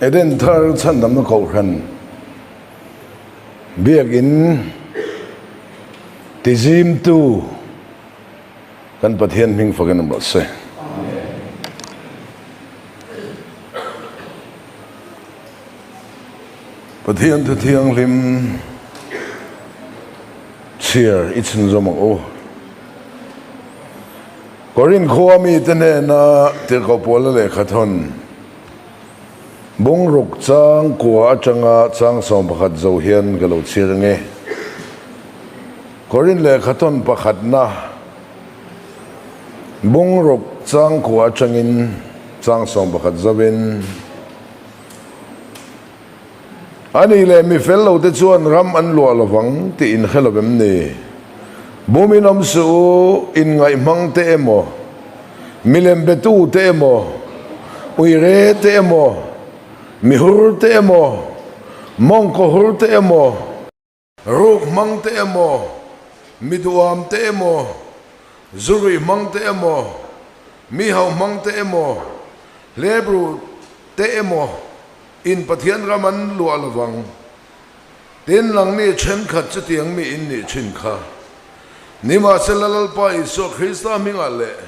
Eden Thar Chhandamna Kohhran Biakinn tizimtu kan Pathian hming fakin awm rawh se. Pathian thu thianghlim chhiar i chhunzawm ang u. Korin khua mite hnena tirhkoh Paula lehkha thawn bungruk chang kua atanga chang 11 zo hian ka lo chhiar ange. Korin lehkha thawn pakhatna bungruk chang kua atangin chang 11 zovin A nih leh mi fel lo te chuan ram an luah lovang tih in hre lo em ni? Bum in awm suh u, in ngaihmang te emaw, milem betu te emaw, uire te emaw, mihur te emaw, mawngkaw hur te emaw, Ruk hmang te emaw, mi duham te emaw, zuruih hmang te emaw, mi hauh hmang te emaw, hlebru te emaw in Pathian ram an luah lovang. Tin, nangni thenkhat chutiang mi in nih thin kha. Nimahsela Lalpa Isua Krista hmingah leh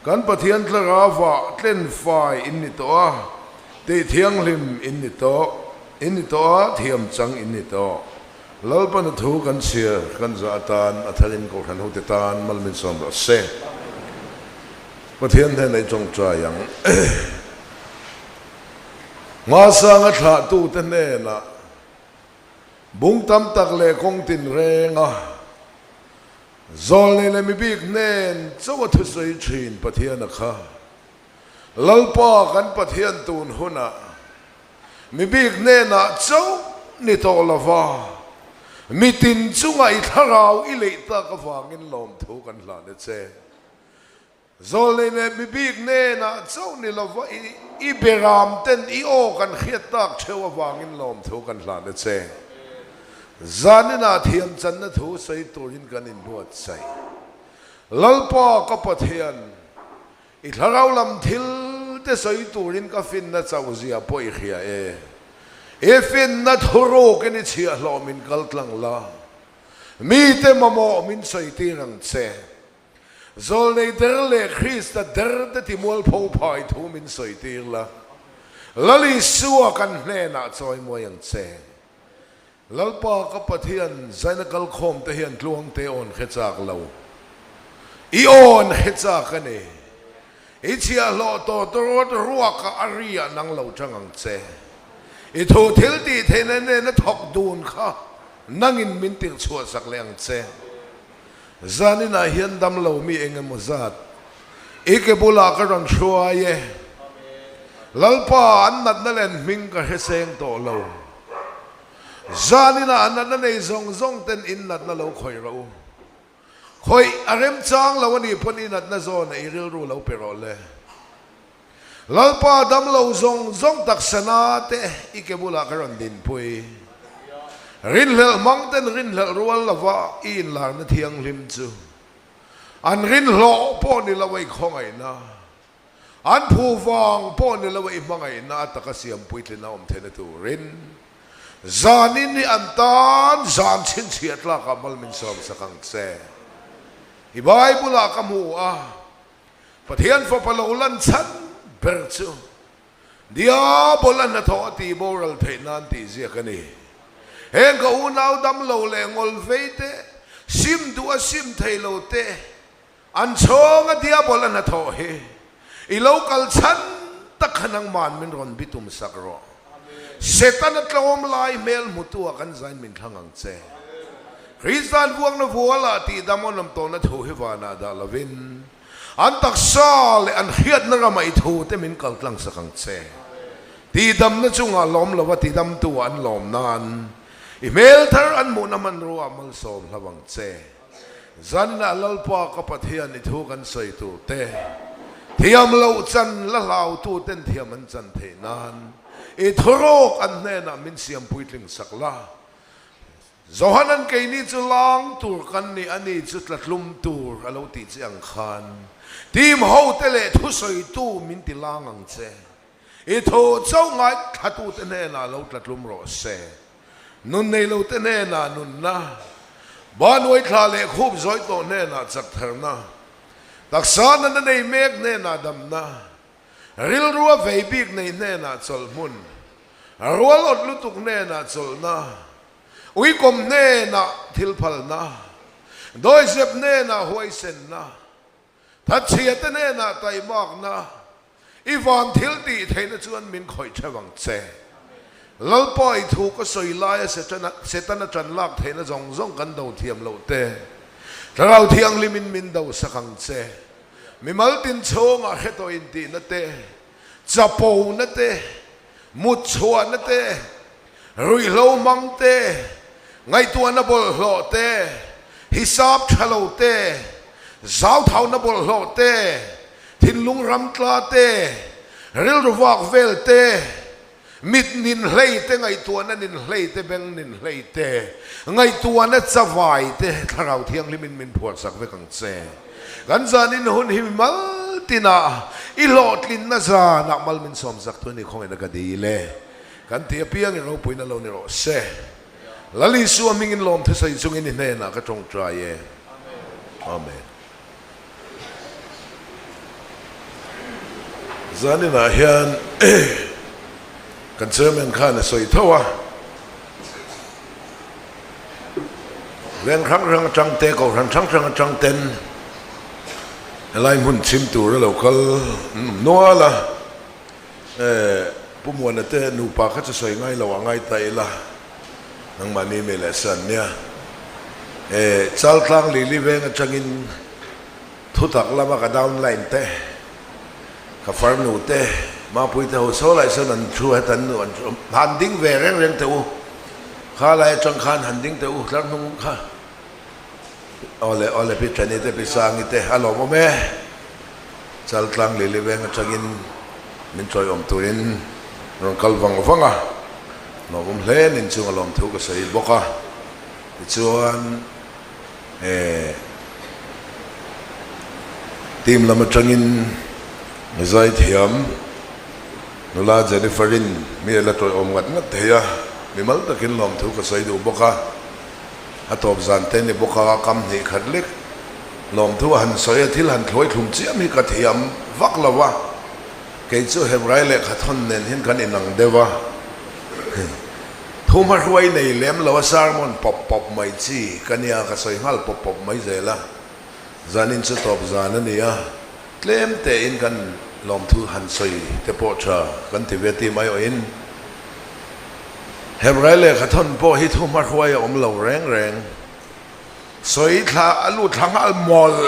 kan Pathian thlarauah tlenfai in ni tawh a, tih thianghlim in ni tawh. In ni tawh a, thiam chang in ni tawh. Lalpana thu kan chhiar kan zah atan a tharin Kohhran hote tan mal min sawm rawh se. Pathian hnenah i tawngtai ang. Hmasanga thlahtute hnenah bung tam tak leh kawng tinrenga zawlnei leh mibik hnen chauh a thusawi thin Pathiana kha Lalpa kan Pathian tun hunah Mi bik hnenah chauh ni tawh lova, mitin chunga i thlarau i leih tak avangin lawmthu kan hlan e che. Zawlnei leh mi bik hnenah chauh ni lova i beram ten i aw kan hriat tak theuh avangin lawmthu kan hlan e che. Zaninah thiamchanna thu sawi turin kan inbuatsaih. Lalpa ka Pathian, I thlarau lam thil te sawi turin ka finna chauh zia pawh i hria e. I finna thuruk in i chhiahhlawh min kal tlang la, mite mamawh min sawi tir ang che. Zawlnei der leh Krista der te timualpho phai thu min sawi tir la, Lal Isua kan hnenah chawimawi ang che. Lalpa ka Pathian zaina kalkhawm te hian tluangte awn hre chak lo. I awn hre chak a ni. I chhiahhlawh tawtawrawt ruaka a ri ah nang lo chang ang che. I thu thil tih theihna nena thawk dun kha nangin min tirh chhuah sak leh ang che. Zaninah hian damlo mi eng emaw zat i ke bulah ka rawn hruai e. Lalpa an natna len hming ka hre seng tawh lo. Zaninah natna nei zawng zawng ten in natna lo khawih rawh u. Khawih a remchang lo a nih pawn i natna zawn a i rilru lo pe rawh le. Lalpa damlo zawng zawng taksa te i ke bulah ka rawn dinpui. Rinhlelh hmang ten rinhlelh rual lova i inlarna thianghlim chu an rinhlawh pawh ni lo a i khawngaihna, an phu vang pawh ni lo a i hmangaihna a taka siam puitlin a awm theihna turin zanin hi an tan zan chhinchhiah tlakah mal min sawmsak ang che. I Bible-ah ka hmu a. Pathian Fapa lo lan chhan ber chu Diabol a hnathawh a tih boral theih nan tih ziak a ni. Heng ka unau dam lo leh ngawl vei te, sim duh a sim thei lo te, an chhawng a Diabol a hnathawh hi i lo kal chhan tak kha nangman min rawn bitum sak rawh. Setana tlawm lai hmel hmutu ah kan zain min thlang ang che. Kristian vuakna vualah tihdam awn awm tawhna thu hi vanah dah lovin, an taksa leh an hriatna ramah i thute min kal tlang sak ang che. Tihdamna chungah lawm lova tidamtu an lawm nan i hmel thar an hmuhna hmanrua malsawm hlau ang che. Zaninah Lalpa ka Pathian i thu kan sawi tur te, thiam loh chan la hlautu ten thiam an chan theih nan i thuruk an hnenah min siam puitling sak la. Johanan keini chu lang tur kan ni a ni chu tlatlum tur a lo tih che ang khan team hote leh thusawitu min ti lang ang che. I thu chauh ngaithlatute hnenah lo tla tlum rawh se. Nun nei lote hnenah nunna, Banuai thla leh khup zawi tawh hnenah chak tharna, taksa natna nei mek hnenah damna, rilrua vei bik nei hnenah chawlhhmun, rual awt lutuk hnenah chawlhna, uikawm hnenah thilphalna, dawizep hnenah huaisenna, Thatchhia te hnenah taimakna i van thil tih theihna chuan min khawih theuh ang che. Lalpa i thu ka sawi laia Setana ṭan lak theihna zawng zawng kan do thiam loh te, Thlarau Thianghlimin min do sak ang che. Mimal tin chhungah hre tawh intihna te, chapona te, mut chhuahna te, ruihhlo hmang te, ngaihtuahna bawlhhlawh te, hisap tha lo te, zauthauna bawlhhlawh te, thinlung ramtla te, rilru vak vel te, mit nin hlei te, ngaihtuahna nin hlei te, beng nin hlei te, ngaihtuahna chavai te, Thlarau Thianghlimin min phuarsak vek ang che. Kan zanin hun hi mal tinah i hlawhtlinna zanah mal min sawmsak thu ni khawngin a ka dil e. Kan ti apiangin ropuina lo ni rawh se. Lal Isua hmingin lawm thusawi chungin i hnenah ka tawngtai e. Amen. Zaninah hian kan chairman khan a sawi tho a. Veng hrang hrang atang te, kohhran hrang hrang atang ten helai hmun chhim tur a lo kal nual a. Pu Muana te nupa kha chu sawi ngai lo a ngai ta ila, nangmahni mi leh sa an nia. Chaltlang Lili veng atangin thutak lama ka downline te, ka farnu te, Mapui te ho saw lai sawn an thu het an nu an thu han ding ve reng reng teh u, kha lai atang khan han ding teh u tlar hnung kha. Awle awle Pi Thani te Pi Sangi te a lawmawm e. Chaltlang Lili veng atangin min chawiawm turin rawn kal vang vang a, lawmawm hle nin chunga lawmthu ka sawi bawk a. Tichuan eh team lam atangin zaithiam nula Jennifer-in mi a la tawiawm ngat ngat thei a, mimal takin lawmthu ka sawi duh bawk a. A tawp zan te ni bawk a, kam hnih khat lek lawmthu a han sawi a, thil han thlawi thlum chiam hi ka thiam vak lo a, kei chu Hebrai lehkha thawn nen hian kan inang deuh a, thu hmahruai nei lem lo a sermon pawp pawp mai chi ka nia, ka sawi nghal pawp pawp mai zel a, zanin chu tawp zan a ni a, tlem tein kan lawmthu han sawi te pawh tha kan ti ve ti mai awhin. Hebrai lehkha thawn pawh hi thu hmahruai a awm lo reng reng. Sawi thla a lut thla nghal mawlh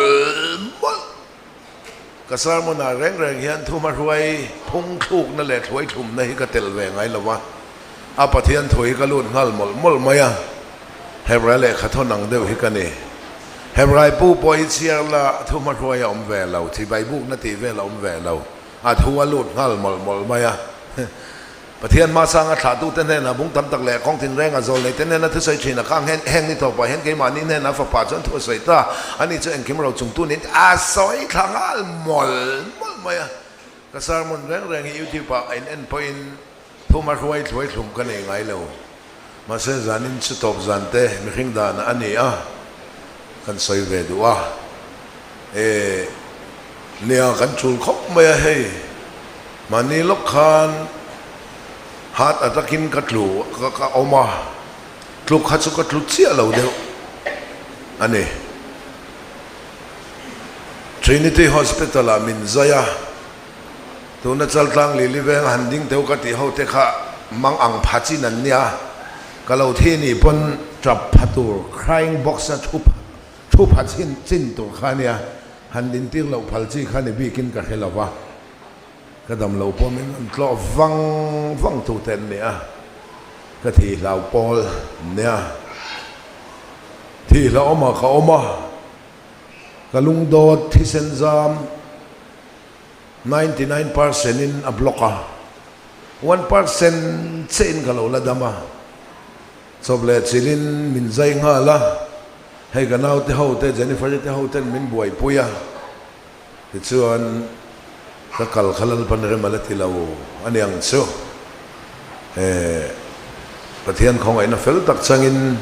mawlh. Ka sermon ah reng reng hian thu hmahruai phung thlukna leh thluai thlumna hi ka telh ve ngai lo va, a Pathian thu hi ka lut nghal mawlh mawlh mai a. Hebrai lehkha thawn ang deuh hi ka ni. Hebrai pu pawh hi chhiar la thu hmahruai a awm ve lo, chibai bukna tih vel a awm ve lo, a thu a lut nghal mawlh mawlh mai a. Pathian hmasanga thlahtute hnenah bung tam tak leh kawng tinrenga zawl neite hnena thusawi thin a khang hian heng ni tawpah hian keimahni hnenah fapa chuan thu a sawi ta a ni chu engkim ro chungtu niin a sawi thla nghal mawlh mawlh mai a. Ka sermon reng reng hi YouTube ah a in en pawhin thum a hruai thluai thlum ka nei ngai lo. Mahse zanin chu tawp zan te mihring dan a ni a, kan sawi ve duh a. E nia kan chul khawp mai a hei. Mahni lawk khan heart attack in ka tlu ka awm a, tluk kha chu ka tlu chiah lo deuh a ni. Trinity Hospital ah min zai a, tuna Chaltlang Lili venga han ding teuh ka tih ho te kha mang ang pha chin an nia, ka lo thi nih pawn tap pha tur crying box a thu thu pha chin chin tur kha nia, han din tir loh phal chi kha ni bikin ka hre lo va. Ka dam lo pawh min rawn tlawh vang vang tu te an ni a, ka thih hlau pawl an nia. Thih hlauhawmah ka awm a, ka lungdawt thisen zam 99 percent in a block a, 1% chiah in ka lo la dam a, chawp leh chilhin min zai nghal a, hei ka naute ho te Jennifer-i te ho ten min buaipui a. Tichuan. Ka kal kha Lalpan rem a la ti lo a ni ang chu. He Pathian khawngaihna fel tak changin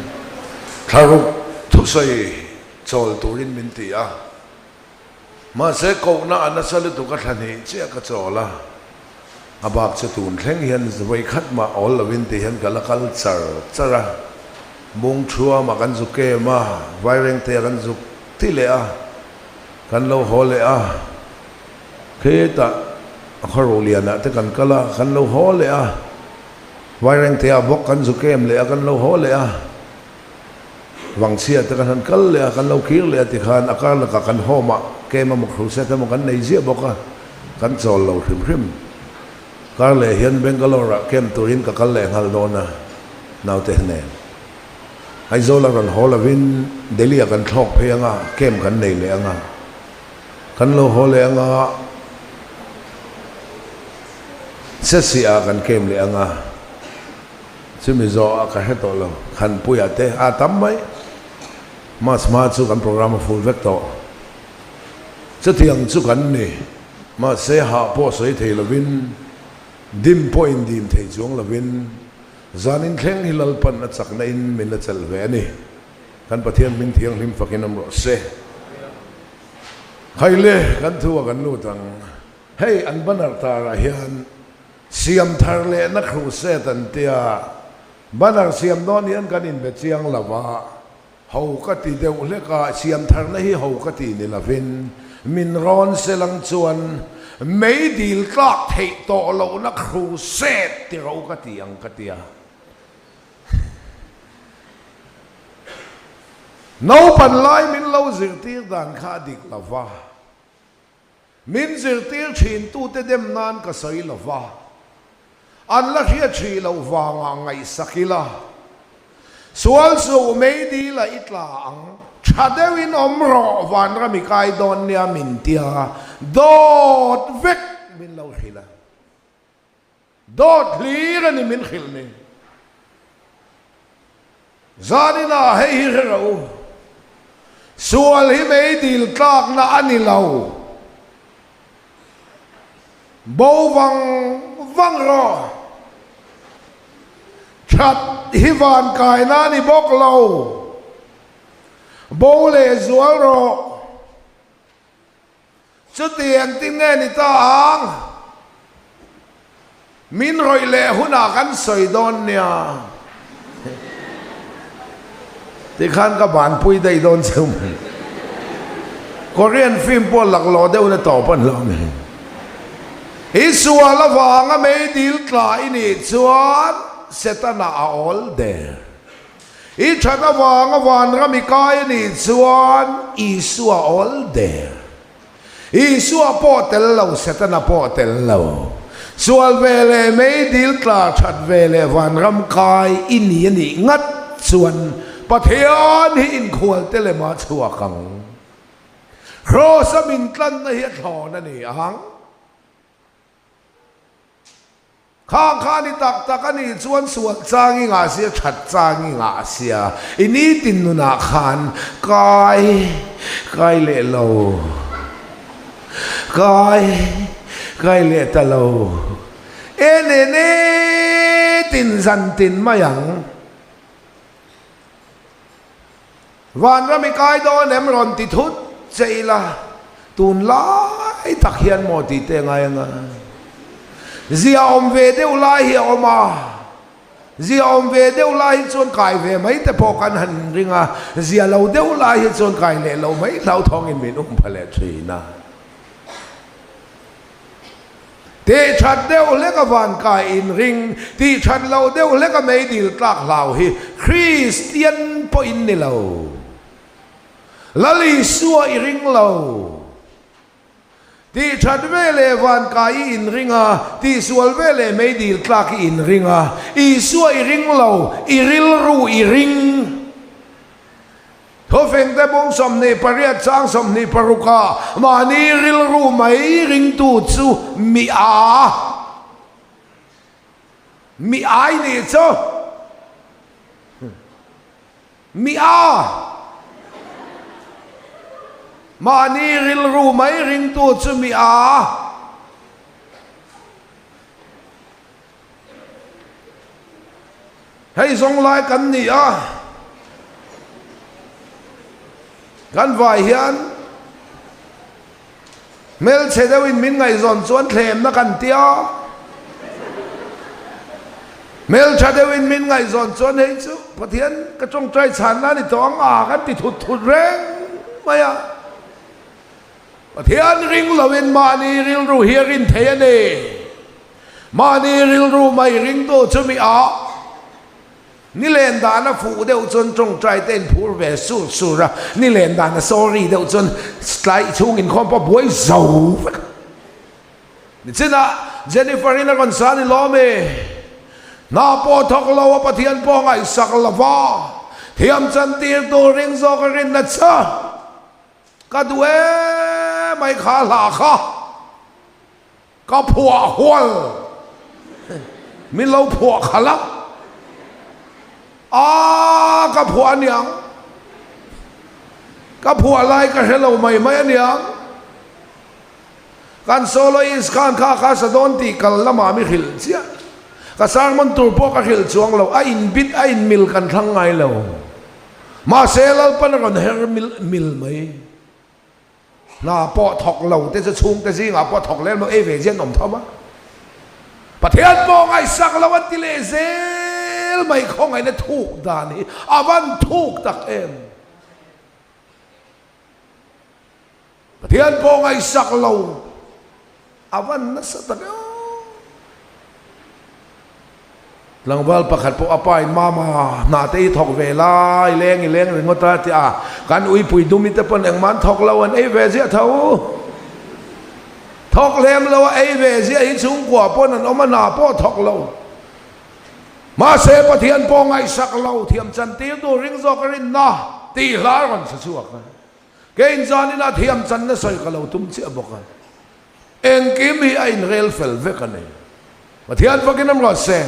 thlaruk thusawi chawl turin min ti a. Mahse kohna a nasa lutuk a thla hnih chiah ka chawl a, a bak chu tun thleng hian vawi khat mah awl lovin ti hian ka la kal char char a. Bung thuamah kan zuk em a, Vairengtea kan zuk ti leh a, kan lo haw leh a. Khetah a khaw lianah te kan kal a, kan lo haw leh a, Vairengtea bawk kan zuk em leh a, kan lo haw leh a, Vangchhia te kan han kal leh a, kan lo kir leh a tikhan a kar lakah kan home ah kem emaw crusade emaw kan nei ziah bawk a, kan chawl lo hrim hrim. Kar leh hian Bangalore ah camp turin ka kal leh nghal dawn a, naute nen. Aizawl a rawn haw lovin Delhi ah kan thlawk phei anga, camp kan nei leh anga. Kan lo haw leh anga, Sesi ah kan camp leh anga. Chumi zawh ah ka hre tawh lo. Khanpuia te a tam mai. Mass hma chu kan program a full vek tawh. Chutiang chu kan ni. Mahse hah pawh sawi thei lovin, dim pawh in dim thei chuang lovin, zanin thleng hi Lalpan a chakna in min la chelh ve a ni. Kan Pathian hming thianghlim fakin awm rawh se. Khaile kan thu ah kan lut ang. Hei an banner tar ah hian Siam thar lehna crusade an tia, banner siam dawn hian kan inbe chiang lo a, ho ka ti deuh hlek a, siam tharna hi ho ka ti ni lovin min rawn selang chuan mei dil tlak theih tawh lohna crusade ti ro ka ti ang ka tia. Naupan lai min lo zirtir dan kha a dik lo va. Min zirtir thintute dem nan ka sawi lo va, an la hriat hrih loh vangah ngaihsak ila, sual suh mei dila i tla ang, tha deuhin awm rawh vanram i kai dawn nia min tia dawt vek min lo hrilh a. Dawt hlir a ni min hrilh ni. Zaninah hei hi hre rawh u. Sual hi meidil tlakna a ni lo. Bo vang vang rawh. That hi van kaina a ni bawk lo. Bo leh zual rawh. Chuti engtin nge ni ta ang? Min rawih leh hunah kan sawi dawn nia. Tikhan ka banpui daih dawn cheu mai. Korean film pawh laklawh deuhin a tawp a ni lo ni. I sual avanga meidil tla i nih chuan Setana a awl der. I that avanga vanram i kai a nih chuan Isua awl der. Isua pawh tel lo, Setana pawh tel lo. Sual ve leh meidil tla that ve leh vanram kai i ni a nih ngat chuan Pathian hi inkhual te lema chhuak ang. Kraws a min tlanna hi a thlawn a ni ang. Khang kha ni tak tak a nih chuan sual chang i ngah sia, that chang i ngah sia, i nitin nunah khan kai kai leh lo, kai kai leh ta lo, e ne ne tin zan tin mai ang. Vanram i kai dawn em rawn ti thut che ila, tunlai tak hian maw tih te ngai anga zia awm ve deuh lai hi a awm a, zia awm ve deuh lai hi chuan kai ve mai te pawh kan han ring a, zia lo deuh lai hi chuan kai leh lo mai hlauthawngin min um pha leh thin a. Tih that deuh hlek a van kai inring, tih that loh deuh hlek a meidil tlak hlau hi Kristian pawh in ni lo. Lal Isua i ring lo. Tih that ve leh van kai i inring a, tih sual ve leh meidil tlak i inring a, Isua i ring lo, i rilru i ring. Thawfengte bawng 28 chang 26 ah mahni rilru mai ringtu chu mi a mi ai nih chu mi a mahni rilru mai ringtu chu mi a. Hei zawng lai kan ni a, kan vai hian hmelchhe deuhin min ngaihzawn chuan thlemna kan ti a, hmeltha deuhin min ngaihzawn chuan hei chu Pathian ka tawngtai chhanna a ni tawh ang a kan ti thut thut reng mai a. Pathian ring loin mahni rilru hi a rin thei a ni. Mahni rilru mai ringtu chumi ah nilen dan a fuh deuh chuan tawngtai te in phur ve sur sur a, nilen dan a sorry deuh chuan tlai chhung inkhawm pawh buai zo vek a. Nichinah Jennifer in a rawn sa ni lawm e. Hna pawh thawk lo a Pathian pawh ngaihsak lova thiam chantir tur ring zawk a rinna chu ka duh emai kha hla kha. Ka phuah hual min lo phuah khalh a, aaa ka phuah aniang, ka phuah lai ka hre lo mai mai aniang, kan soloist khan kha kha sa dawn tih kal lamah mi hrilh chiah, ka sermon tur pawh ka hrilh chuang lo, a inbit a inmil kan thlang ngai lo, mahse Lalpan a rawn her mil mil mai. Hna pawh thawk lo te chu chhungte zingah pawh thawk lem lo ei ve zian awm thawm a. Pathian pawh ngaihsak lo an ti leh zel mai khawngaihna thuk dan hi a van thuk tak em. Pathian pawh ngaihsak lo A van nasa tak e aw. Tlangval pakhat pawh a pa in mama hna te hi thawk ve la i leng i leng ringawt a ti a, kan uipui dumi te pawn engmah an thawk lo an ei ve ziah tho. Thawk lem lo a ei ve ziah hi chhungkua pawn an awm a hna pawh thawk lo. Mahse Pathian pawh ngaihsak lo thiam chantir tur ring zawk a rinna tih hla a rawn sa chhuak a. Kei inzanin a thiam channa sawi ka lo tum chiah bawk a. Engkim hi a inrel fel vek a ni. Pathian fakin awm rawh se.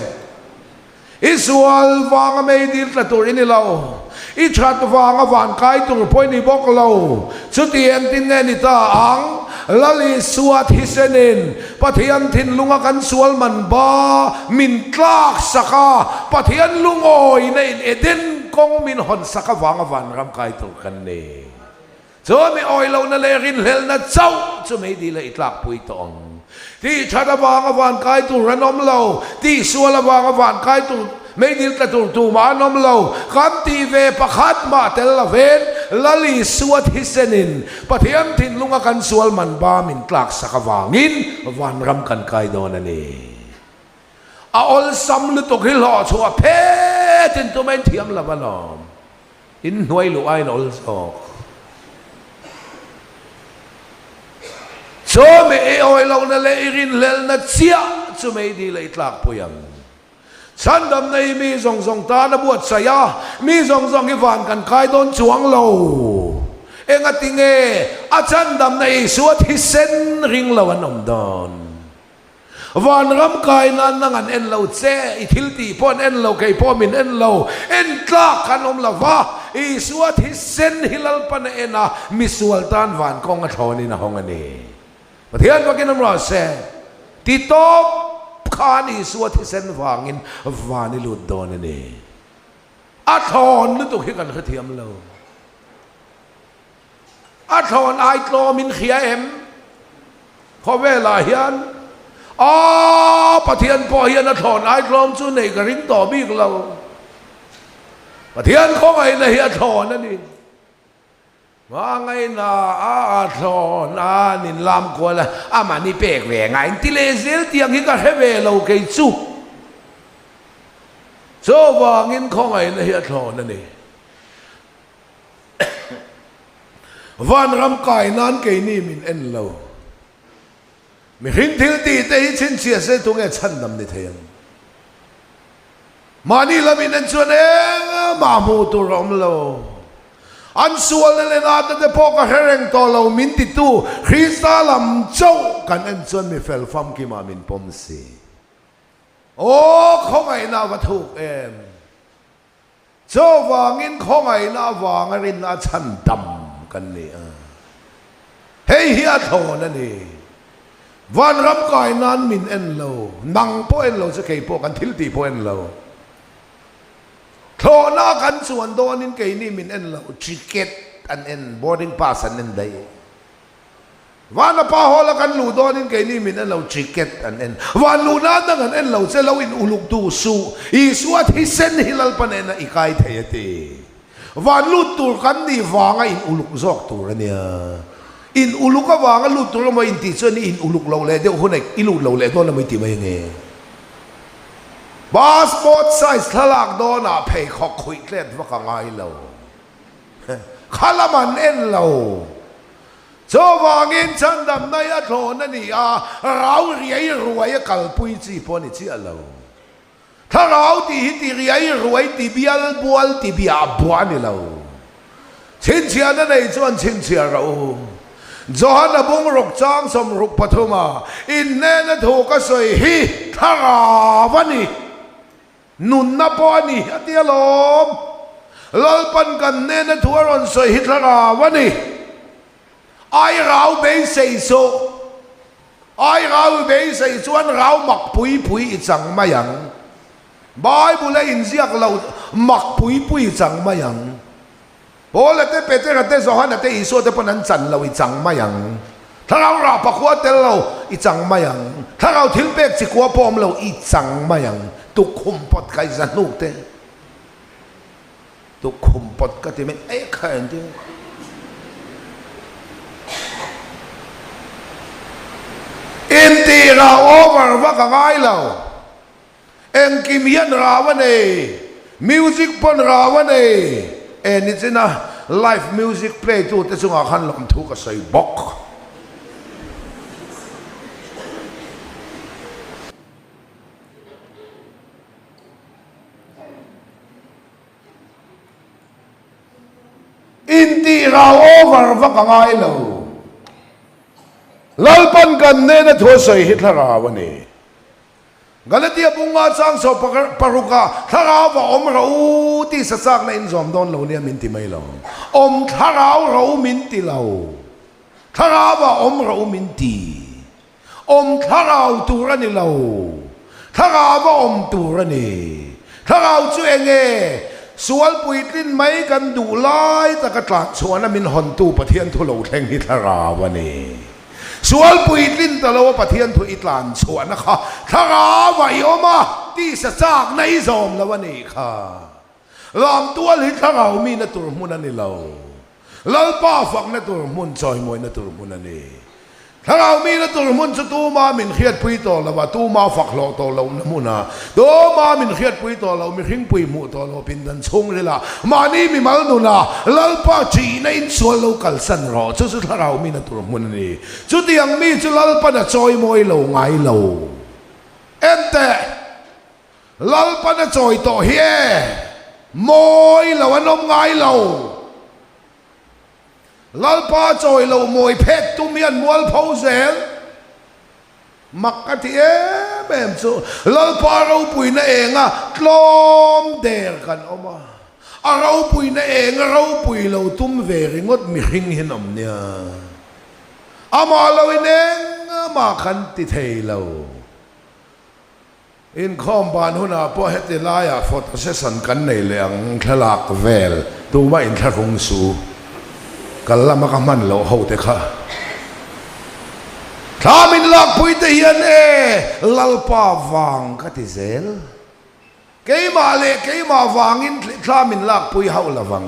I sual vanga meidil tla tur i ni lo. I that vanga van kai tur pawh i ni bawk lo. Chuti engtin nge ni ta ang? Lal Isua thisenin Pathian thinlunga kan sual man ba min tlak sak a, Pathian lungawina in Eden kawng min hawn sak avanga vanram kai tur kan ni. Chuan mi awi lohna leh rinhlelhna chauh chu meidil a i tlakpui tawh ang. Tih that avanga van kai tur an awm lo, tih sual avanga van kai tur meidil tla tur tumah an awm lo. Kan tih ve pakhat mah tel lovin Lal Isua thisenin Pathian thinlunga kan sual man ba min tlaksak avangin vanram kan kai dawn a ni. A awlsam lutuk hi hlawh chhuah phetin tumain thiam lo alawm. In hnuai luh aiin a awl zawk. Chu mi i awi lohna leh i rinhlelhna chiah chu meidil a i tlakpui ang. Chhandamna hi mi zawng zawng tan a buatsaih a, mi zawng zawng hi van kan kai dawn chuang lo. Engati nge a chhandamna Isua thisen ring lo an awm dawn? Vanram kai nan nang an en lo che, i thil tih pawh an en lo, kei pawh min en lo, en tlak kan awm lo va, Isua thisen hi Lalpan a en a, misual tan van kawng a thlawnin a hawng a ni. Pathian fakin awm rawh se, ti tawp khan Isua thisen vangin van i lut dawn a ni. A thlawn lutuk hi kan hrethiam lo. A thlawn ai tlawm in hria em? Khawvelah hian a Pathian pawh hian a thlawn ai tlawm chu nei ka ring tawh bik lo. Pathian khawngaihna hi a thlawn a ni. Hmangaihna a thlawn a nin lam kual a, amah ni pek ve ngai in ti leh zel tiang hi ka hre ve lo kei chu. Chuvangin khawngaihna hi a thlawn a ni. Vanram kai nan keini min en lo. Mihring thil tih te hi chhinchhiah se tunge chhandam ni thei ang? Mahni lam in en chuan engmah hmuh tur a awm lo. An sualna leh natna te pawh ka hre reng tawh lo min titu Krista lam chauh kan en chuan mi fel famkimah min pawm si. Aw khawngaihna a va thuk em! Chuvangin khawngaihna avanga rinna a chhan dam kan ni a, hei hi a thlawn a ni. Vanram kai nan min en lo, nang pawh en lo che kei pawh kan thil tih pawh en lo. Thlawhna kan chuan dawnin keini min en lo, ticket an en, boarding pass an en daih. Vana pa hall a kan luh dawnin keini min en lo, ticket an en. Van luh nan dang an en lo che, lo in uluk duh suh. Isua thisen hi Lalpa nena i kai thei a ti. Van lut tur kan nih vanga in uluk zawk tur a nia. In uluk avanga lut tur emaw intih chuan i in uluk loh leh deuh hun i lut lo leh dawn emaw i ti mai ange. Passport size thlalak dawnah pheikhawk khuih tlet vak a ngai lo. Kha lam an en lo. Chuvangin chhandamna hi a thlawn a ni a, rau riai ruai a kalpui chi pawh a ni chiah lo. Thlarau tih hi ti riai ruai ti bial bual ti biah buah a ni lo. Chhinchhiahna nei chuan chhinchhiah rawh u. Johana bungruk chang 63 a inhnena thu ka sawi hi thlarau a ni, nunna pawh a ni a ti alawm. Lalpan kan hnena thu a rawn sawi hi thlarau a ni. Ai rau beisei suh. Ai rau i beisei chuan rau mak pui pui i chang mai ang. Bible a inziak lo mak pui pui i chang mai ang. Paula te, Petera te, Johana te, Isua te pawn an chan lo i chang mai ang. Thlarau rah pakhua tel lo i chang mai ang. Thlarau thil pek chi kua pawh awm lo i chang mai ang. Tukkhum pawt kai zahnuk te. Tukkhum pawt ka ti mai e kha engtin Intih rau over vak a ngai lo. Engkim hian rau a nei, music pawn rau a nei. E nichina live music play tu te chungah khan lawmthu ka sawi bawk. Intih rau over vak a ngai lo. Lalpan kan hnena thu a sawi hi thlarau a ni. Galatia bunga chang chho paruka thlarau va awm rawh u tih sa chakna in zawm dawn lo nia min ti mai lo. Awm thlarau rawh u min ti lo. Thlarau va awm rawh u min ti. Awm thlarau tur a ni lo, thlarau a awm tur a ni. Thlarau chu eng nge? Sual puitlin mai kan duh lai taka tlanchhuahna min hawntu Pathian thu lo thleng hi thlarau a ni. Sual puitlin ta lo a Pathian thu i tlanchhuahna kha thlarau ah i awm a, tisa chakna i zawm lo a nih kha. Lamtual hi thlarau mina tur hmun a ni lo. Lalpa fakna tur hmun, chawimawina tur hmun a ni. Thlarau mina tur hmun chu tuma min hriatpui tawh lo a, tuma fak hlawh tawh lohna hmun a, tuma min hriatpui tawh lo, mihringpui hmuh tawh lo pindan chhungril a, mahni mimal nuna Lalpa ṭihna insual lo kalsan rawh, chu chu thlarau mina tur hmun a ni. Chutiang mi chu Lalpan a chawimawi lo ngai lo. Enteh! Lalpan a chawi tawh hi e, mawi lo an awm ngai lo. Lalpa chawi lo mawi phet tum hi an mualpho zel. Mak ka ti em em chu Lalpa ropuina enga tlawm der kan awm a, a ropuina enga ropui lo tum ve ringawt mihring hi an awm nia. Amah lo in engmah kan ti thei lo. Inkhawm ban hunah pawh heti laiah photo session kan nei leh ang, thlalak vel tumah inthlahrung su, kal lama ka hman loh ho te kha thla min lakpui te hian e Lalpa vang ka ti zel, keimah leh keimah vangin thla min lakpui hauh lovang,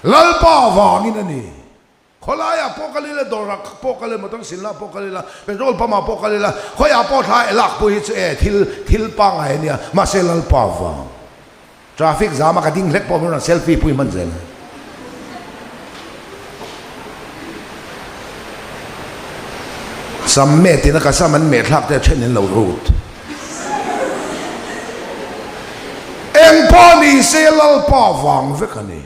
Lalpa vangin a ni. Khawlaiah pawh kal ila, dawrah pawh kal ila, motor silna pawh kal ila, petrol pump ah pawh kal ila, khawiah pawh thla lak pawh hi chu e thil thil pangngai a nia, mahse Lalpa vang. Traffic zam a ka ding hlek pawh min rawn selfie pui hman zel. Sam meh tina ka sam an meh thlak te a then in lo rut. Eng pawh ni se Lalpa vang vek a ni.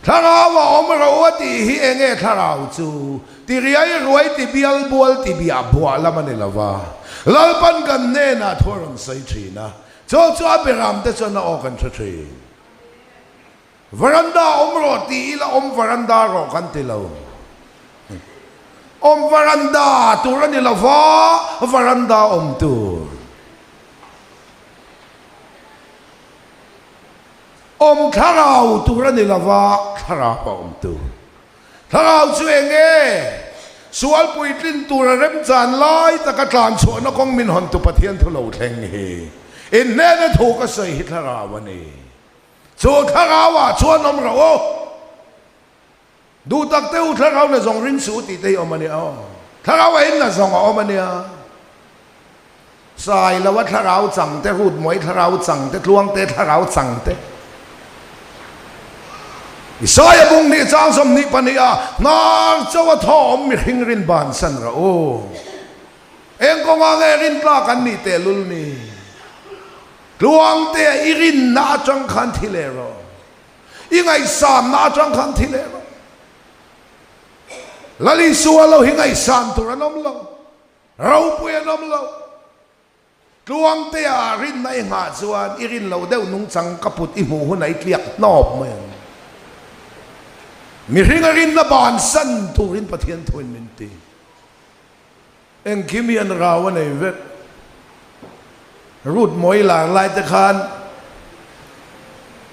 Thlarau a awm ro a tih hi eng nge thlarau chu? Ti riai ruai ti bial bual ti biah buah lam a ni lo va, Lalpan kan hnenah thu a rawn sawi thin a, chu chu a beram te chuan a aw kan hre thin. Varanda awm rawh ti ila awm varanda rawh kan ti lo. Awm varanda tur a ni lo va, varanda awm tur. Awm thlarau tur a ni lova, thlarau a awm tur. Thlarau chu eng nge? Sual puitlin tura remchan lai taka tlan chhuahna kawng min hawntu Pathian thu lo thleng hi. In hnena thu ka sawi hi thlarau a ni. Chu thlarauah chuan awm rawh u. Duh tak te u thlarau na zawng ring suh u tih te hi awm a nia aw. Thlarau a in na zawng a awm a nia. Sai lo a thlarau chang te, rut muai thlarau chang te, tluang te thlarau chang te. Isaia bung hnih chang 22 ah hnar cho a thaw awm mihring rin bansan rawh u. Eng kawnga nge rin tlak an nih tehlul ni? Tluang te i rinna atang khan thi leh rawh. I ngaihsanna atang khan thi leh rawh. Lal Isua lo hi ngaihsan tur an awm lo. Ropui an awm lo. Tluangtea rinna i nghah chuan i rin loh deuh nungchang ka put i hmuh hunah i tliak hnawp mai ang. Mihringa rinna bansan turin Pathian thuin min ti. Engkim hi an rau a nei vek. Ruth mawi lar lai te khan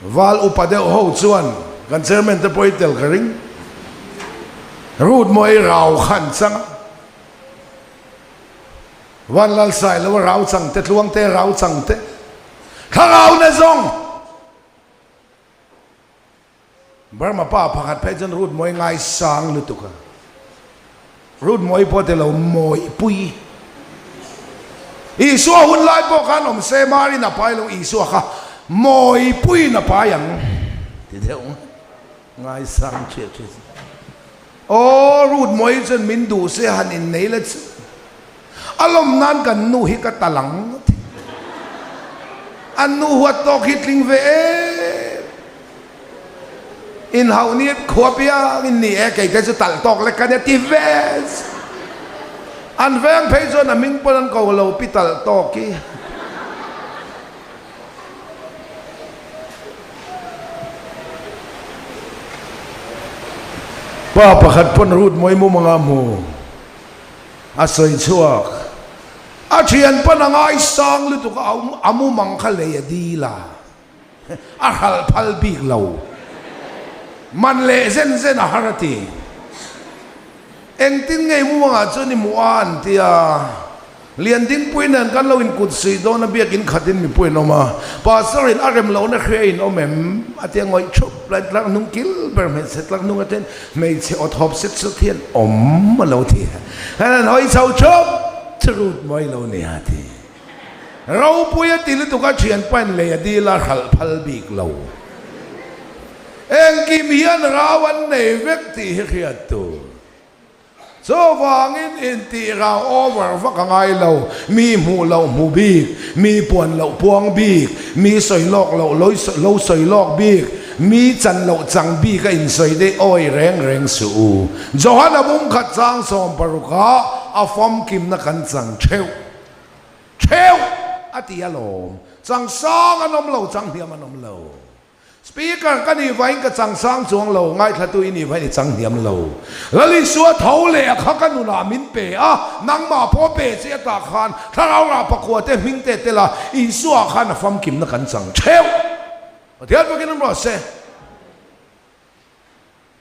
val upa deuh ho chuan kan chairman te pawh i tel ka ring. Ruth mawi rau kha an chang a. Vanlal Sailo a rau chang te, Tluangte a rau chang te, thlarau na zawng Burma pa pakhat phei chuan Ruth mawi ngaisang lutuk a. Ruth mawi pawh ti lo mawi pui. Isua hun lai pawh khan awm se Marin a pai lo Isua kha mawi puiin a pai ang ti deuh ngaisang ṭhiah ṭhiah. Aw Ruth mawi chuan min duh se han innei la chu a lawm nan kan nu hi ka tal ang a ti. An nu huat tawk hi tling ve em. Inhauh ni khua piang in ni e kei te chu tal tawk lek ka nia ti ve. An veng phei chuan a hming pawn an ko lo pi tal tawk hi. Pa pakhat pawn Ruth mawi mum anga hmu a sawi chhuak. A thian pawn a ngaisang lutuk a, a mumang kha lei a dil a, a hralh phal bik lo. Man leh zen zen a har a ti. Engtin ngei mumangah chuan i hmuh a an ti a. Liandingpui nen kan lo inkut suih dawn a, biakin khatin mipui an awm a, Pastor in a rem lohna hria in awm em? a ti a, ngawih thup lai tlak hnung kil ber hmeichhe tlak hnung aten hmeichhe aw thawp set sut hian awm a lo ti a, kan han hawi chho thup chu rut mawi lo ni a ti. Ropui a ti lutuk a, thianpa in lei a dil a, hralh phal bik lo. Engkim hian rau an nei vek tih hi hriat tur. Chuvangin intih rau over vak a ngai lo, mi hmuh loh hmu bik, mi puan loh puang bik, mi sawi lawk loh lo sawi lawk bik, mi chan loh chang bik a insawi daih awi reng reng suh u. Johana bumkhat chang 16 ah a famkimna kan chang theuh theuh a ti alawm. Chang sang an awm lo, chang hniam an awm lo. Speaker ka nih vain ka chang sang chuang lo, ngaithlatu i nih vain i chang hniam lo. Lal Isua tho leh a kha ka nunah min pe a, nangmah pawh pe che atah khan thlarau rah pakua te hming te tel a, Isua khan a famkimna kan chang theuh. Pathian fakin awm rawh se.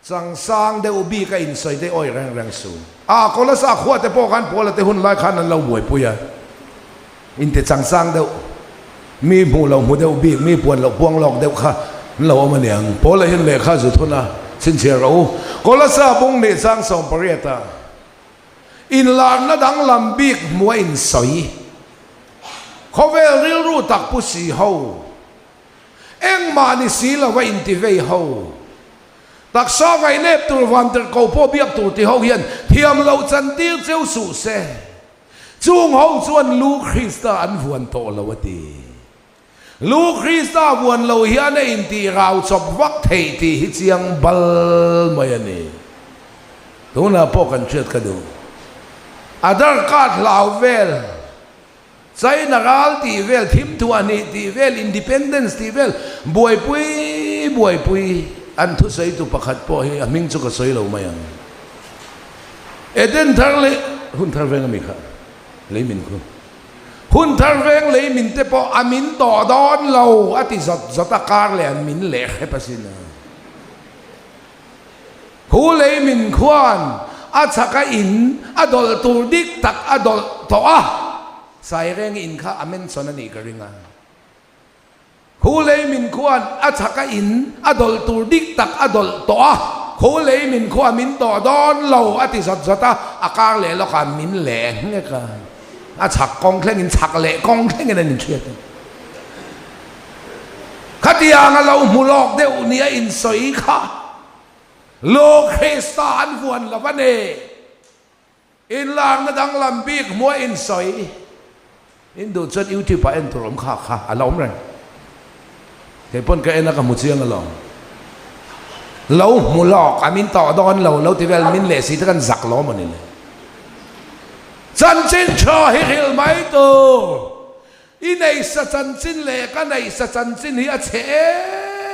Chang sang deuh bik a insawi te awih reng reng su. A Kolasa khua te pawh khan Paula te hun lai khan an lo buaipui a. Inte chang sang deuh, mi hmuh loh hmu deuh bik, mi puan loh puang lawk deuh kha an lo awm a niang. Paula hian lehkha zut hun a chhinchhiah rawh u. Kolasa bung nih chang 18 a inlarna danglam bik hmuh a insawi. Khawvel rilru tak pu si ho. Engmah ni si lo a inti vei ho. Taksa ngaihnep tur vantirhkoh pawh biak tur ti ho hian thiam loh chantir cheu suh se. Chung ho chuan Lu Krista an vuan tawh lo a ti. Lu Krista vuan lo hian a intih rau chawp vak theih tih hi chiang bal mai a ni. Tunah pawh kan hriat ka duh. Adhar card hlau vel. China ral tih vel, thim thuah hnih tih vel, independence tih vel, buaipui buaipui an thusawi tu pakhat pawh hi a hming chu ka sawi lo mai ang. Eden thar leh hun thar veng a mi kha lei min khu. Hun thar veng lei min te pawh a min tawh dawn lo a ti zawt zawt a, kar leh an min leh hrep asin a. Khu lei min khuan a chhak a in a dawlh tur dik tak a dawlh tawh a, Saireng in kha a mention a nih ka ring a. Khu lei min khuan a chhak a in a dawlh tur dik tak a dawlh tawh a, khu lei min khua min tawh dawn lo a ti zawt zawt a, a kar leh lawkah min leh nghek a, a chhak kawng thlengin chhak leh kawng thlengin an inhriat a. Khatiang a lo hmu lawk deuh nia insawi kha Lo Krista an vuan lo a ni. Inlarna danglam bik hmuah insawi in duh chuan YouTube ah en tur awm kha kha a la awm reng. Kei pawn ka en a ka hmu chiang alawm. Lo hmu lawk a min tawh dawn lo lo ti vel min leh si te kan zak lo amaw ni le. Chanchin tha hi hrilh mai tur. I neihsa chanchin leh ka neihsa chanchin hi a chhe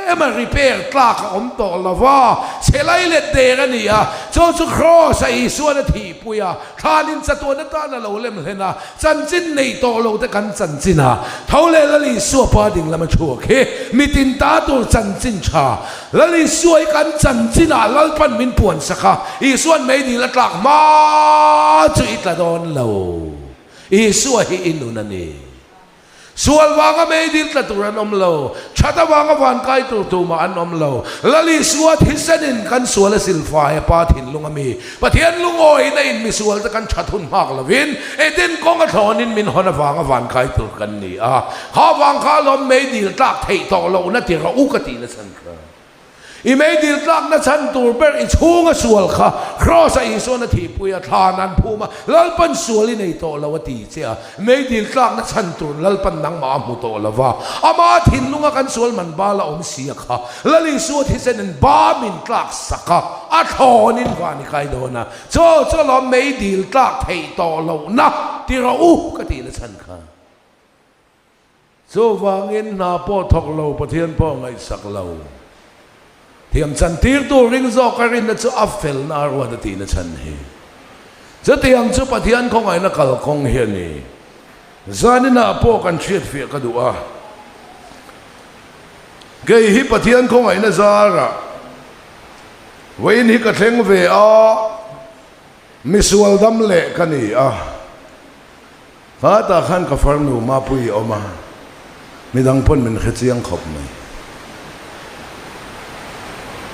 em a, repair tlak a awm tawh lo va, chhe lai let der a ni a, chu chu Kraws a Isuan a thihpui a, thlanin chatuan atan a lo lem hlen a, chanchin neih tawh lo te kan chanchin a, tho leh Lal Isua pa ding lama chhuak hi mitin ta tur chanchin tha, Lal Isua hi kan chanchin ah Lalpan min puan sak a, Isuan meidil a tlak hma chu i tla dawn lo. Isua hi i nun a ni. Sual vanga meidil tla tur an awm lo, that avanga van kai tur tumah an awm lo. Lal Isua thisenin kan sual a silfai a Pa thinlung a mi. Pathian lungawina in misual te kan that hun hmak lovin Eden kawng a thlawnin min hawn avanga van kai tur kan ni a. Kha vang kha alawm meidil tlak theih tawh lohna ti rawh u ka tihna chhan kha. I meidil tlakna chhan tur ber i chhunga sual kha Kraws-a Isuan a thihpui a, thlan an phum a, Lalpan sual i nei tawh lo a ti che a, meidil tlakna chhan tur Lalpan nangmah a hmu tawh lo va, ama thinlunga kan sual man bal a awm si a kha, Lal Isua thisenin ba min tlak sak a, a thlawnin van i kai dawn a, chaw chaw lawm meidil tlak theih tawh lohna ti rawh u ka tihna chhan kha. Chuvangin hna pawh thawk lo, Pathian pawh ngaihsak lo. Thiam chan tirtu ring zawk a rinna chu a felna a ruat a tihna chhan hi. Chutiang chu Pathian khawngaihna kalkawng hi a ni. Zaninah pawh kan hriatfiah ka duh a. Kei hi Pathian khawngaihna zarah vawiin hi ka thleng ve a, misual dam leh ka ni a. Khatah khan ka farnu Mapuii awm a, midang pawn min hre chiang khawp mai.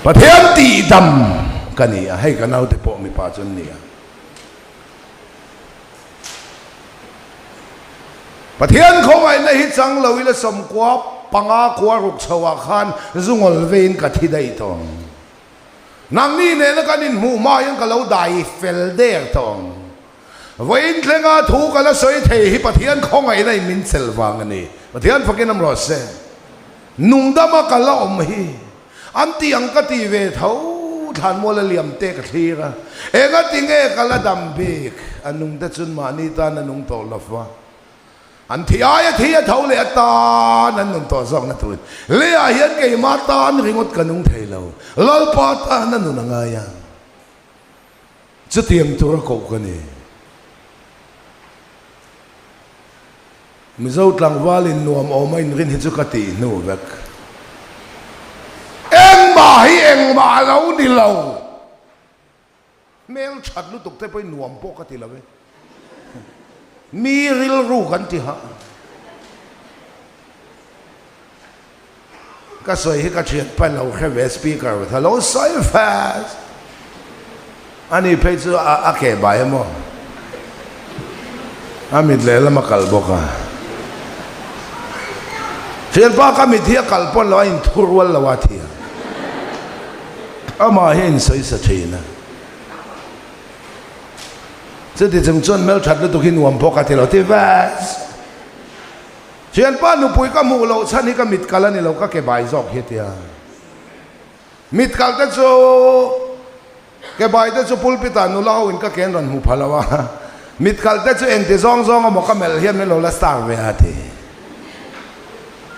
Pathian tihdam ka ni a, hei ka naute pawh mipa chu an ni a. Pathian khawngaihna hi chang lo ila sawmkua panga kua ruk chhoah khan zungawl veiin ka thi daih tawh ang. Nangni nena kan inhmuh hma hian ka lo dai fel der tawh ang. Vawiin thlenga thu ka la sawi thei hi Pathian khawngaihna in min chelh vang a ni. Pathian fakin awm rawh se. Nungdama ka la awm hi an tih ang ka ti ve tho, thlanmual a liam te ka thlir a, enga ti nge ka la dam bik? A nung te chun mahni tan a nung tawh lo va, an thi aia thi a tho leh atan an nun tawh zawkna turin leiah hian keimah tan ringawt ka nung thei lo, Lalpa tan a nun a ngai a. Chutiang tura koh ka ni. Mizo tlangvalin nuam awm a inrin hi chu ka tih hnu vek. Engmah hi engmah a lo ni lo. Hmel that lutuk te pawhin nuam pawh ka ti lo e. Mi rilru kan ti hah. Ka sawi hi ka thian pa lo hre ve speaker ve tha lo sawi fast ani phei chu a ke bai emaw a mit lehlam a kal bawk a thianpa ka mit hi a kal pawn lo a inthu rual lo a thian amah hi a insawi sa thin a chuti chung chuan hmelthat lutuk hi nuam bawk a ti lo ti fast. Thianpa nupui ka hmuh loh chhan hi ka mit kal a ni lo, ka ke bai zawk hi a ti a. Mit kal te chu ke bai te chu pulpit ah nula ho in ka ke an rawn hmu pha lo a, mit kal te chu engti zawng zawng emaw ka melh hian min lo la star ve a ti.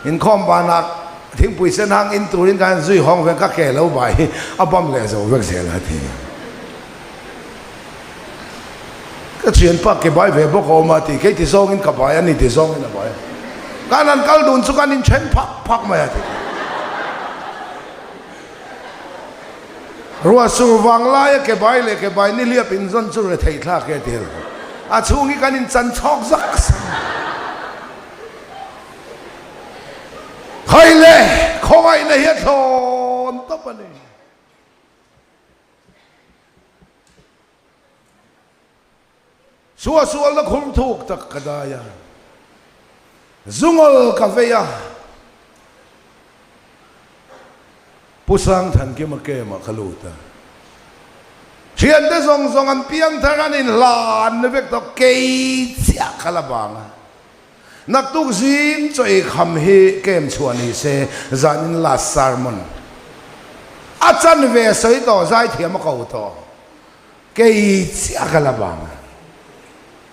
Inkhawm banah thingpui sen hang in turin ka han zui hawng ve ka ke lo bai hi a bam leh zo vek zel a ti. Ka thianpa ke bai ve bawk a awm a ti, kei ti zawngin ka bai a ni ti zawngin a bai a. Kan han kal dun chu kan inthen phak phak mai a ti. Ruah sur vang laia ke bai leh ke bai nihliap inzawn chu rethei thlak e ti. A chhung hi kan inchan chhawk zak zak. Khai le khawngaihna hi a thlawn tawp a ni. Suahsualna khur thuk tak ka dai a, zungawl ka vei a, Pu Sangthankima camp-ah ka lut a. Thiante zawng zawng an piang thar an inhlan vek tawh, kei chiah ka la bang a. Naktuk zing chaw ei kham hi camp chhuah ni se, zanin last sermon a chan ve sawi tawh, zaithiam a ko tawh. Kei chiah ka la vang a,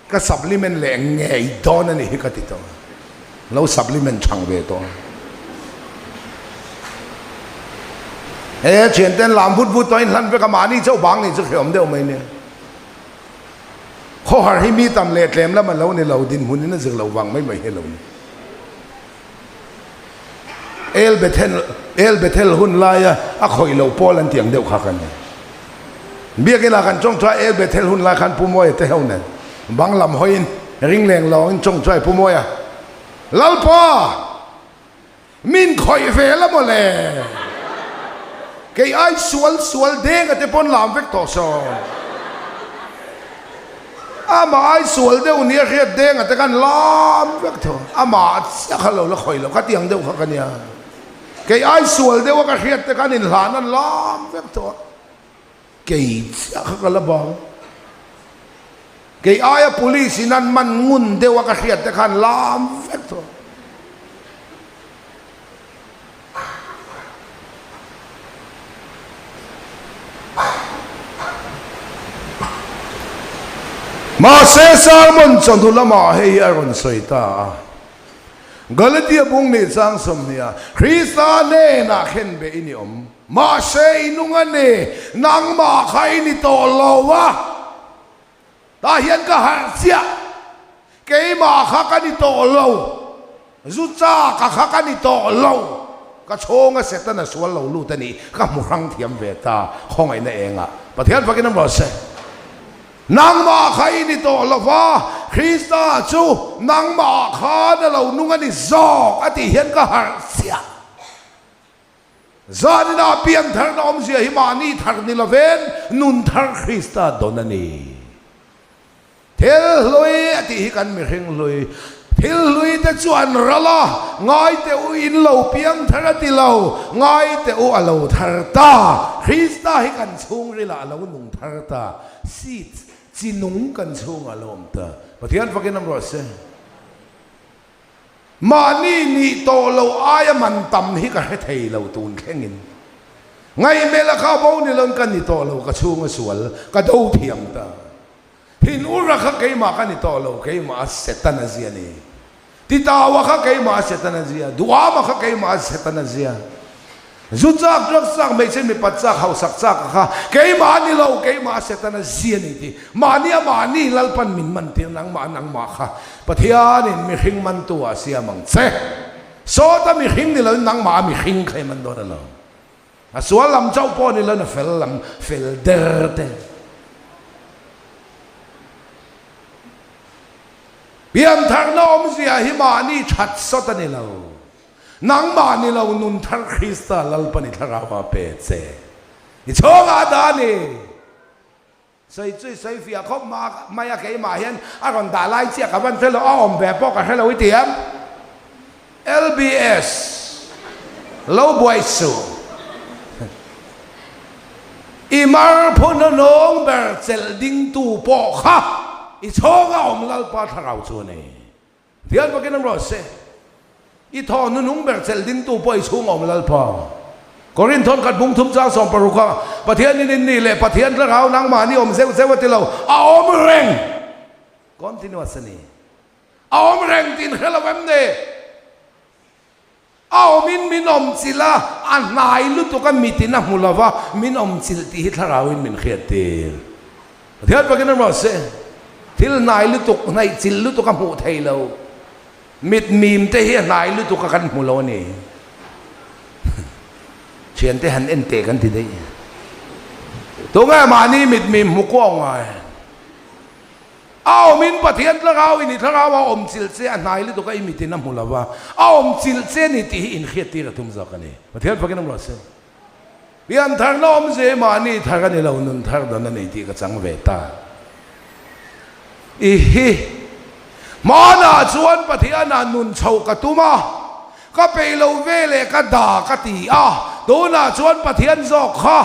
ka supplement leh ngei dawn a nih hi ka ti tawh a, lo supplement chhang ve tawh a. He thianten lam vut vut tawhin hlan vek a, mahni chauh bang nih chu hrehawm deuh mai nia. Khawhar hi mi tam leh tlem lam a lo ni lo, dinhmunin a zir loh vang mai mai hi a lo ni. El Bethel, El Bethel hun laia a khawih loh pawl an tiang deuh kha ka ni. Biakina kan tawngtai El Bethel hun lai khan Pu Mawia te ho nen bang lam hawiin ring leng lawngin tawngtai Pu Mawia, Lalpa! Min khawih ve la maw le? Kei ai sual sual denga te pawn lam vek tawh saw. Amah ai sual deuh nia hriat denga te khan lam vek tawh. Amah chiah kha lo la khawih lo, khatiang deuh kha ka nia. Kei ai sual deuha ka hriat te khan inhlan an lam vek tawh a, kei chiah kha ka la bang. Kei aia police in an man ngun deuha ka hriat te khan lam vek tawh. Mahse sermon chawhnu lamah hei hi a rawn sawi ta a. Galatia bung nih chang sawmhnih ah, Krista hnenah khen beh i ni awm. Mahse i nung a ni, nangmah kha i ni tawh lo a. Tah hian ka harh chiah, keimah kha ka ni tawh lo, zu chaka kha ka ni tawh lo, ka chhunga Setana sual lo lut a nih ka hmu hrang thiam ve ta, khawngaihna engah Pathian fakin awm rawh se. Nangmah kha i ni tawh lo va, Krista chu nangmah khan a lo nung a ni zawk a tih hian ka harh chiah. Zanina piantharna awmzia hi mahni thar ni lovin nun thar Krista dawn a ni. Thil hlui a tih hi kan mihring hlui. Thil hlui te chu an ral a, ngai teh u in lo piang thar a ti lo, ngai teh u a lo thar ta. Krista hi kan chhungrilah a lo nung thar ta. Seeds, chi nung kan chhungah a lo awm ta. Pathian fakin awm rawh se. Mahni nih tawh lo aia man tam hi ka hre thei lo tun thlengin. Ngaihmela kha bo ni loin ka ni tawh lo, ka chhung a sual, ka do thiam ta. Thin ura kha keimah ka ni tawh lo, keimah a Satan a zia ni. Titaua kha keimah a Satan a zia, Duhama kha keimah a Satan a zia. Zu chak, drug chak, hmeichhe mipat chak, hausak chak a kha keimah a ni lo, keimah a Setana zia ni tih mahni a mahni Lalpan min man tir nangmah nangmah kha Pathianin mihring mantu ah siam ang che. Sawta mihring ni loin nangmah a mihring kha i man dawn a lo. A sual lam chauh pawh ni loin a fel lam fel der te. Piantharna awmzia hi mahni that sawt a ni lo. Nangmah ni lo nun thar Krista Lalpan i thlarau a pe che. I chhawngah a dah a ni. Sawi chu i sawi fiah khawp mai a, keimah hian a rawn dah lai chiah ka van hre lo, a awm ve pawh ka hre lo i ti em? LBS, Lo buai suh. I mar phun hnawng ber chelh dingtu pawh kha i chhawngah awm Lalpa thlarau chu a ni. Thian bakin awm rawh se. I thaw hnunung ber chelh dingtu pawh i chhung awm Lalpa. Korinth thawn khat bung thum chang sawm paruk a, Pathian in in nih leh Pathian thlarau nangmahni awm zeuh zeuh a ti lo, a awm reng! Continuous a ni. A awm reng tih in hre lo em ni? A awmin min awm chilh a, a hnai lutuk a mitin a hmu lo va, min awm chilh tih hi thlarauin min hriat tir. Pathian bakin awm rawh se. Thil hnai lutuk, hnaih chilh lutuk a hmuh thei lo. Mit mim te hi a hnai lutuk a kan hmu lo a ni. Thiante han en teh kan ti daih. Tunge mahni mit mim hmu kuau ngai? A awmin Pathian thlarau in i thlarau a awm chilh che a hnai lutuk a i mitin a hmu lo va, a awm chilh che ni tih hi inhriat tir a tum zawk a ni. Pathian fakin awm rawh se. Pian tharna awm ze mahni thar a ni lo, nun thar dan a nei tih ka chang ve ta. I hi hmanah chuan Pathianah nun chhoh ka tum a, ka peih lo ve leh ka da ka ti a, tunah chuan Pathian zawk kha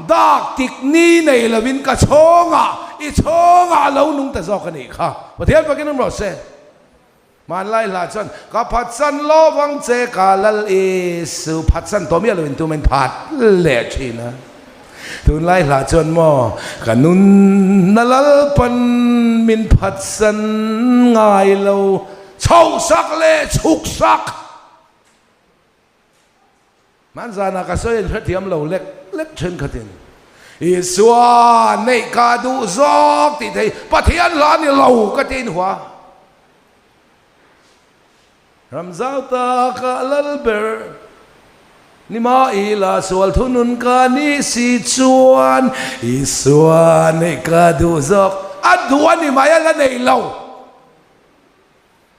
dak tik ni nei lovin ka chhawngah, i chhawngah a lo nung ta zawk a nih kha. Pathian fakin awm rawh se. Hmanlai hla chuan, Ka phatsan lo vang che ka Lal Isu, phatsan tawh miah loin tumin phat leh thin a. Tunlai hla chuan maw, Ka nunna Lalpan min phatsan ngai lo, chhohsak leh chhuksak. Hmanzanah ka sawi an hrethiam lo lek lek thenkhatin Isua neih ka duh zawk tih thei Pathian hla ni lo ka ti inhua. Ramzau taka lal ber ni mah ila sual thunun ka nih si chuan Isua neih ka duh zawk a duh a ni mai a la nei lo.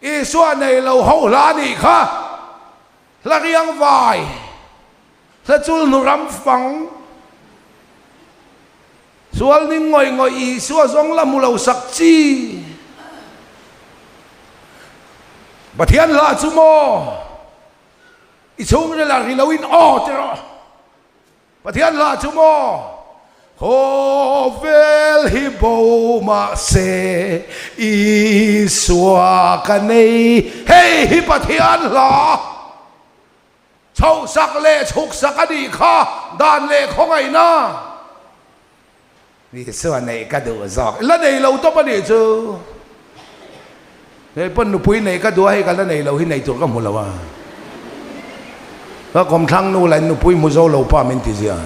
Isua nei lo ho hla nih kha. Hla riang vai, hla chulhnu ram fang, sual ning ngawih ngawih Isua zawng la hmu lo sak chi. Pathian hla chu maw i chhungril ah ri lo in aw ti rawh. Pathian hla chu maw khawvel hi bo mahse Isua ka nei hei hi Pathian hla chhohsak leh chhuksak a nih kha dan leh khawngaihna Isua neih ka duh zawk la nei lo tawp a nih chu Hei pawn nupui neih ka duh a, hei ka la nei lo hi nei tur ka hmu lo a. Ka kawmthlang nu lain nupui hmu zo lo pa min ti zia.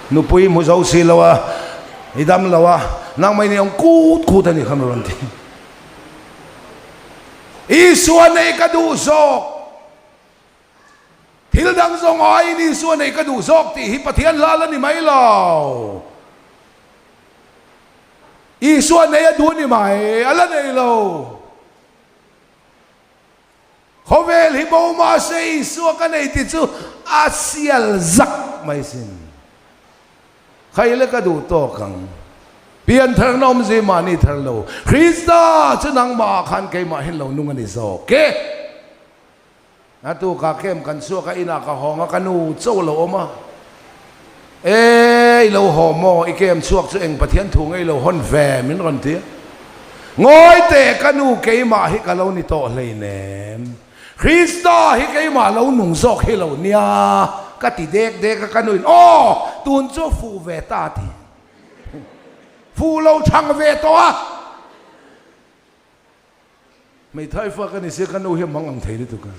Nupui hmu zo si lo a, i dam lo a, nangmah in i awm kut kut a nih kha mi rawn ti. Isua neih ka duh zawk. Thil dang zawng aiin Isua neih ka duh zawk tih hi Pathian hla la ni mai lo. Isua nei a duh ni mai, a la nei lo. Khawvel hi bo mahse Isua ka nei tih chu a sial zak mai sin. Khaile ka duh tawk ang. Pian tharna awmzi mahni thar lo. Krista chu nangmah ah khan keimah hin lo nung a ni zawk e. A tukah camp kan chhuak a, inah ka hawng a, ka nu cho lo awm a. E, i lo haw maw? I camp chhuak chu eng Pathian thu nge i lo hawn ve? min rawn ti a. Ngawi teh ka nu keimah hi ka lo ni tawh hleinem. Krista hi keimah lo nung zawk hi lo nia ka ti dek dek a, ka nuin aw tun chu fuh ve ta ti. Fuh lo chhang ve tawh a. Hmeithai fa ka ni sia ka nu hi a mang ang thei lutuk a,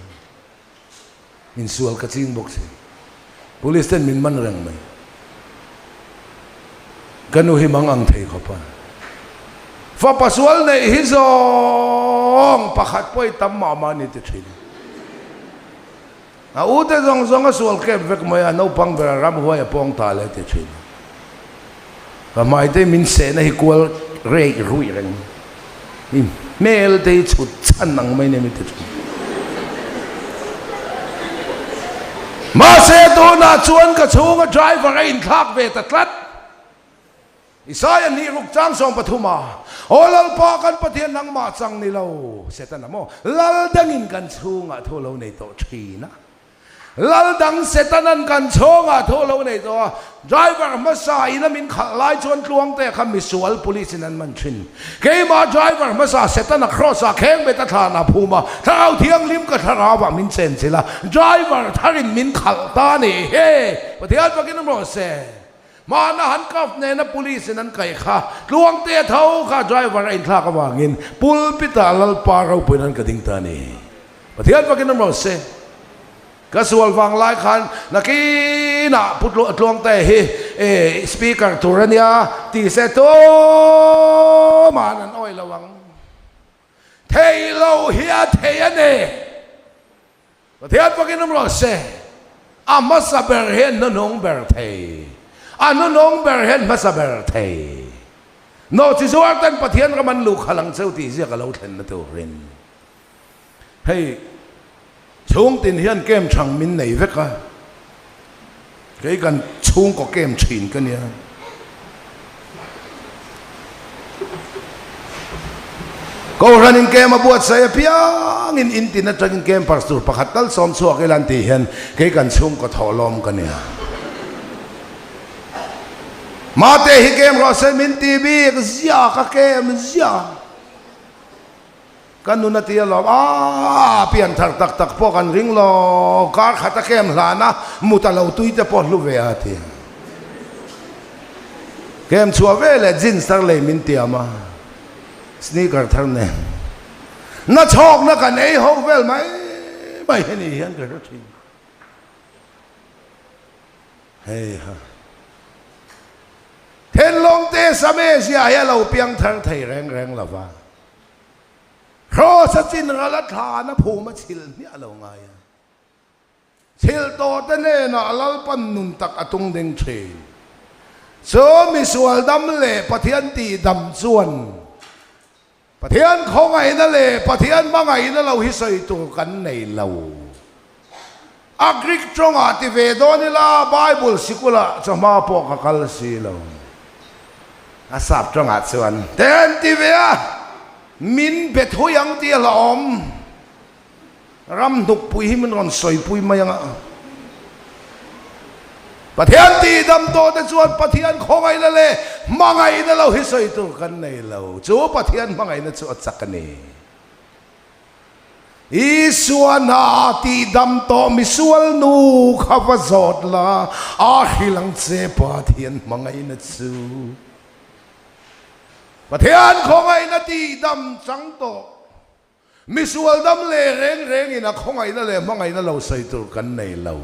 insual ka ching bawk si. Police ten min man reng mai. Ka nu hi mang ang thei khawp a. Fapa sual neih hi zawng pakhat pawh i tam mah mah a ni ti thin. A u te zawng zawng a sual kep vek mai a, naupang ber a ramhuai a pawng ta le ti thin. Ka hmai te min sehna hi kual rek ruih reng. I hmel te hi chhut chhan ang mai nen i ti thin. Mahse tunah chuan ka chhunga driver a inthlak ve ta tlat. Isaia nih ruk chang 13 a, Aw Lalpa kan Pathian nangmah chang ni lo, Setana maw, lal dangin kan chhungah thu lo nei tawh thin a. Lal dang Setanan kan chhungah thu lo nei tawh a, driver hmasa ina min khalh lai chuan Tluangtea kha misual police in an man thin. Keimah driver hmasa Setana cross ah kheng bet a thlan a phum a, Thlarau Thianghlim ka thlarau ah min chenchilh a, driver tharin min khalh ta a nih hi. Pathian fakin awm rawh se. Hmana handcuff nena police in an kaih kha Tluangtea tho kha driver a inthlak avangin pulpit ah Lalpa ropuiin an ka ding ta a ni. Pathian fakin awm rawh se. Ka sual vang lai khan nakinah Pu Tluangtea hi speaker tur a nia ti se tumah. ma'n an awih lo ang. Thei lo hi a thei a ni. Pathian pakin awm rawh se. A hmasa ber hian hnuhnung ber thei. A hnuhnung ber hian hmasa ber thei. Nawhchi zuar ten Pathian ram an luh khalh ang cheu tih ziak a lo thlenna turin. Hei chhungtin hian kem thang min nei vek a, kei kan chhungkaw kem thin ka nia. Kohhranin kem a buatsaih apiangin in tin atangin campers tur pakhat tal sawm chhuak ila an tih hian kei kan chhungkaw thawhlawm ka nia. Mate hi kem rawh se min ti bik ziah ka kem ziah. Ka nun a ti alawm, aaa pian thar tak tak pawh kan ring lo, kar khat a kem hlan a, mut a lo tui te pawh hlu ve a ti. Kem chhuah ve leh jeans thar lei min tiam a, sneaker thar nen. Na chhawkna kan ei ho vel mai mai hi ni hian ka hre thin. Hei ha. Thenlawngte Samezia hi a lo piang thar thei reng reng lo va. Kraws a chin ral a thlan a phum a chhil hmiah lo ngai a. Chhil tawh te hnenah Lalpan nun tak a tung ding thin. Chu misual dam leh Pathian tih dam chuan Pathian khawngaihna leh Pathian hmangaihna lo hi sawi tur kan nei lo. A Greek tawngah ti ve dawn ila Bible sikulah chawhma pawh ka kal si lo. A sap tawngah chuan te an ti ve a, min be thui ang tih a hlauhawm. Ram hnukpui hi min rawn sawipui mai ang a. Pathian tihdam tawh te chuan Pathian khawngaihna leh hmangaihna lo hi sawi tur kan nei lo. Chu Pathian hmangaihna chu a chak a ni. Isua hna tihdam tawh misual nu kha va zawt la, a hrilh ang che Pathian hmangaihna chu. Pathian khawngaihna tihdam chang tawh misual dam leh reng rengin a khawngaihna leh hmangaihna lo sawi tur kan nei lo.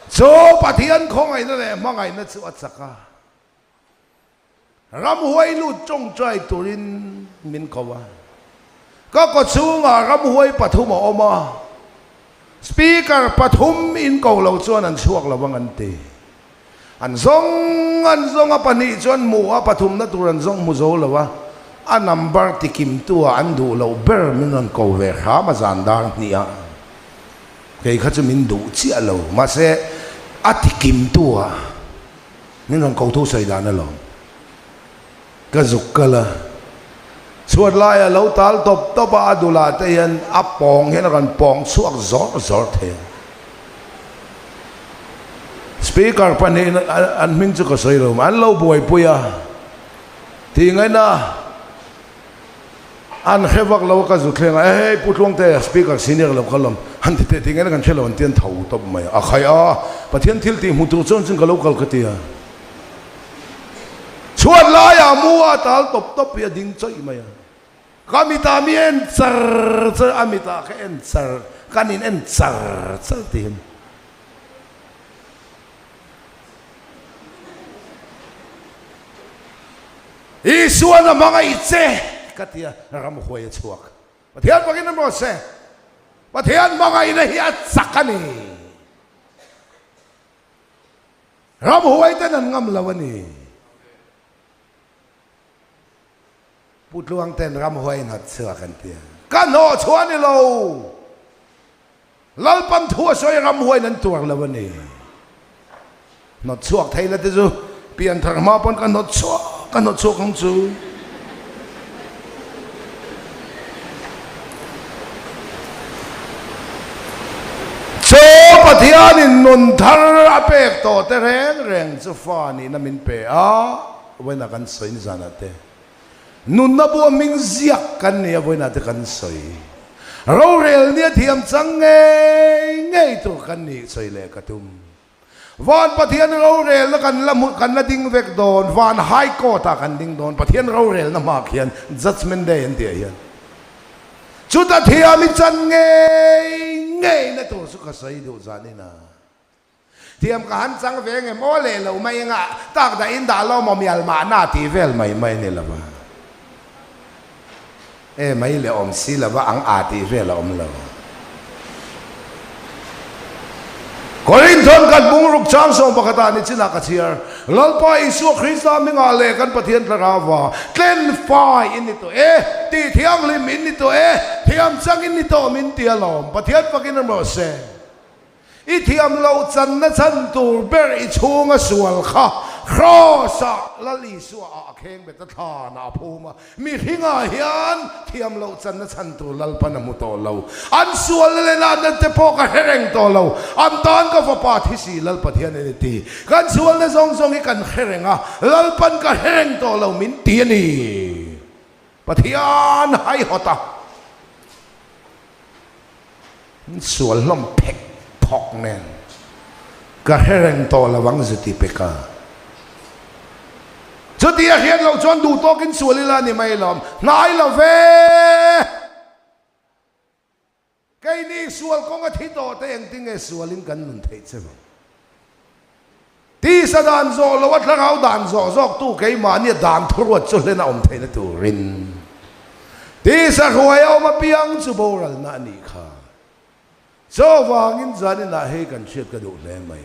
Chu Pathian khawngaihna leh hmangaihna chu a chak a. Ramhuai lut tawngtai turin min ko a, ka kawchhungah ramhuai pathum a awm a, Speaker pathum in ko lo chuan an chhuak lo ang an ti. An zawng an zawng a, pahnih chuan hmu a, pathumna tur an zawng hmu zo lo a, a number tikimtu ah an duh loh ber min rawn ko ve hram a zan dar hnih ah. Kei kha chu min duh chiah lo, mahse a tikimtu ah. Min rawn ko thu sawi dan alawm. Ka zuk kal a, chhuat laia lo tal tawp tawp a, a dulah te hian a pawng hian a rawn pawng chhuak zawr zawr thei a. Speaker pahnih an hming chu ka sawi lo, an lo buaipui a, tih ngaihna An hre vak lo a ka zu thleng a, Ehei Pu Tluangte, Speaker senior lo kal awm, han ti teh tih ngaihna kan hre lo an ti an tho tawp mai a, a khai a, Pathian thil tih hmu tur chuan chuan ka lo kal ka ti a. Chhuat laiah mu a tal tawp tawp hi a ding chawih mai a, ka mitah mi en char char, a mitah ka en char, kan in en char char ti hian. Isuan a hmangaih che ka ti a, ramhuai a chhuak. Pathian pakin an rawh se. Pathian hmangaihna hi a chak a ni. Ramhuai ten an ngam lo a ni. Pu Tluang ten ramhuai hnawt chhuak an ti a. Ka hnawh chhuah a ni lo. Lalpan thu a sawi ramhuaiin an tuar lo a ni. Hnawt chhuak thei la te chu pian thar hma pawn ka hnawt chhuak ka hnawt chhuak ang chu. Chu Pathianin nun thar a pek tawh te reng reng chu fa nihna min pe a, vawiinah kan sawi nizanah te. Nunna bu a hming ziak kan ni a, vawiinah te kan sawi. Rorel nia thiam chang ngei ngei tur kan nih sawi leh ka tum. Van Pathian rorelna kan la hmu, kan la ding vek dawn, van High Court ah kan ding dawn, Pathian rorelna hma khian Judgement Day an tih ah hian. Chuta thiam i chan ngei ngei na tur chu ka sawi duh zanin a. Thiam ka han chang ve nge maw leh lo mai anga tak dah in dah lo maw mial mahna tih vel mai mai a ni lo a. E mai leh awm si lova ang a tih vel a awm lo. Korinthon kan bungruk chang 11 ah nichinah ka chhiar, Lalpa Isua Krista hmingah leh kan Pathian Thlarauva tlen fai in ni tawh e, tih thianghlim in ni tawh e, thiam chang in ni tawh min ti alawm. Pathian fakin rawh se. I thiam loh channa chhan tur ber i chhunga sual kha Kraws-ah Lal Isua-ah a kheng bet a, thlanah a phum a. Mihringah hian thiam loh channa chhan tur Lalpan a hmu tawh lo. An sualna leh natna te pawh ka hre reng tawh lo. An tan ka fapa thi si Lal Pathian a ni ti. Kan sualna zawng zawng hi kan hre reng a, Lalpan ka hre reng tawh lo min ti a ni. Pathian haihawt a. Sual hlawm phek phawk nen ka hre reng tawh lo ang zu ti pek a. Chuti a hriat loh chuan duh tawkin sual ila ni mai lawm. Hnai lo ve! Keini sual kawng a thi tawh te engtinge sualin kan nun theih che vang? Tisa dan zawh lo a thlarau dan zawh zawk tu keimahnia dan thuruat chu hlen a awm theihna turin tisa hruai a awm apiang chu boralna a nih kha. Chuvangin zaninah hei kan hriat ka duh hle mai.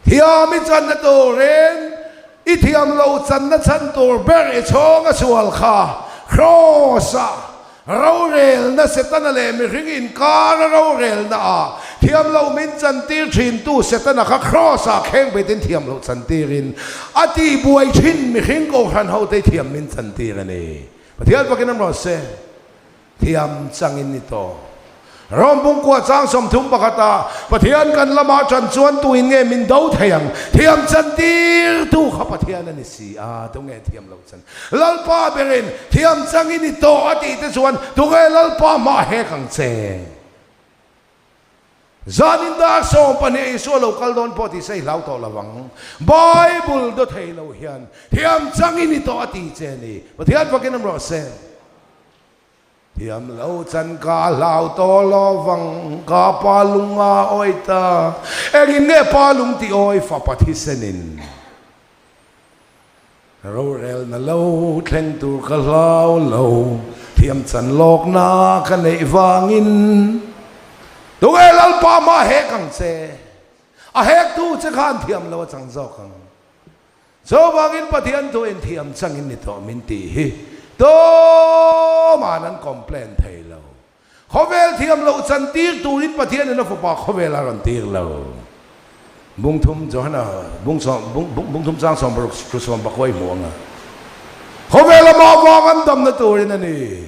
Thiam i channa turin i thiam lo channa chhan tur ber i chhawng a sual kha Kraws-ah Rorelna Setana leh mihring inkara rorelna ah thiam loh min chantir thintu Setana kha Kraws ah khengbetin thiam loh chantirin a tihbuai thin mihring kohhran hote thiam min chantir a ni. Pathian fakin an rawn se. Thiam changin ni tawh. Rom bungkua chang 31 ah Pathian kan lamah tan chuan tuin nge min do thei ang? Thiam chantir tu kha Pathian a ni si a, tunge thiam loh chan? Lalpa berin thiam chang i ni tawh a tih te chuan tunge Lalpa hmah hek ang che? Zanin dar 12 Isua lo kal dawn pawh tih se i hlau tawh lo ang. Bible do thei lo hian thiam chang i ni tawh a ti che a ni. Pathian fakin awm rawh se. Thiam lo chan ka hlau tawh lo vang, ka pa lung a awi ta. Engin nge pa lung tih awi fapa thisenin rorelna lo thleng tur ka hlau lo, thiam chan lawkna ka neih vangin. Tunge Lalpa hma hek ang che, a hektu che khan thiam lo a chang zawk ang. Chuvangin Pathian thu inthiam changin ni tawh min tih hi tuma'n an complain thei lo. Khawvel thiam loh chan tir turin Pathianin a fapa khawvel a rawn tir lo. Bungthum Johana bung sawm bung bungthum chang 60 thu sawm pakua i hmu ang a. Khawvel amah vang an damna turin a ni.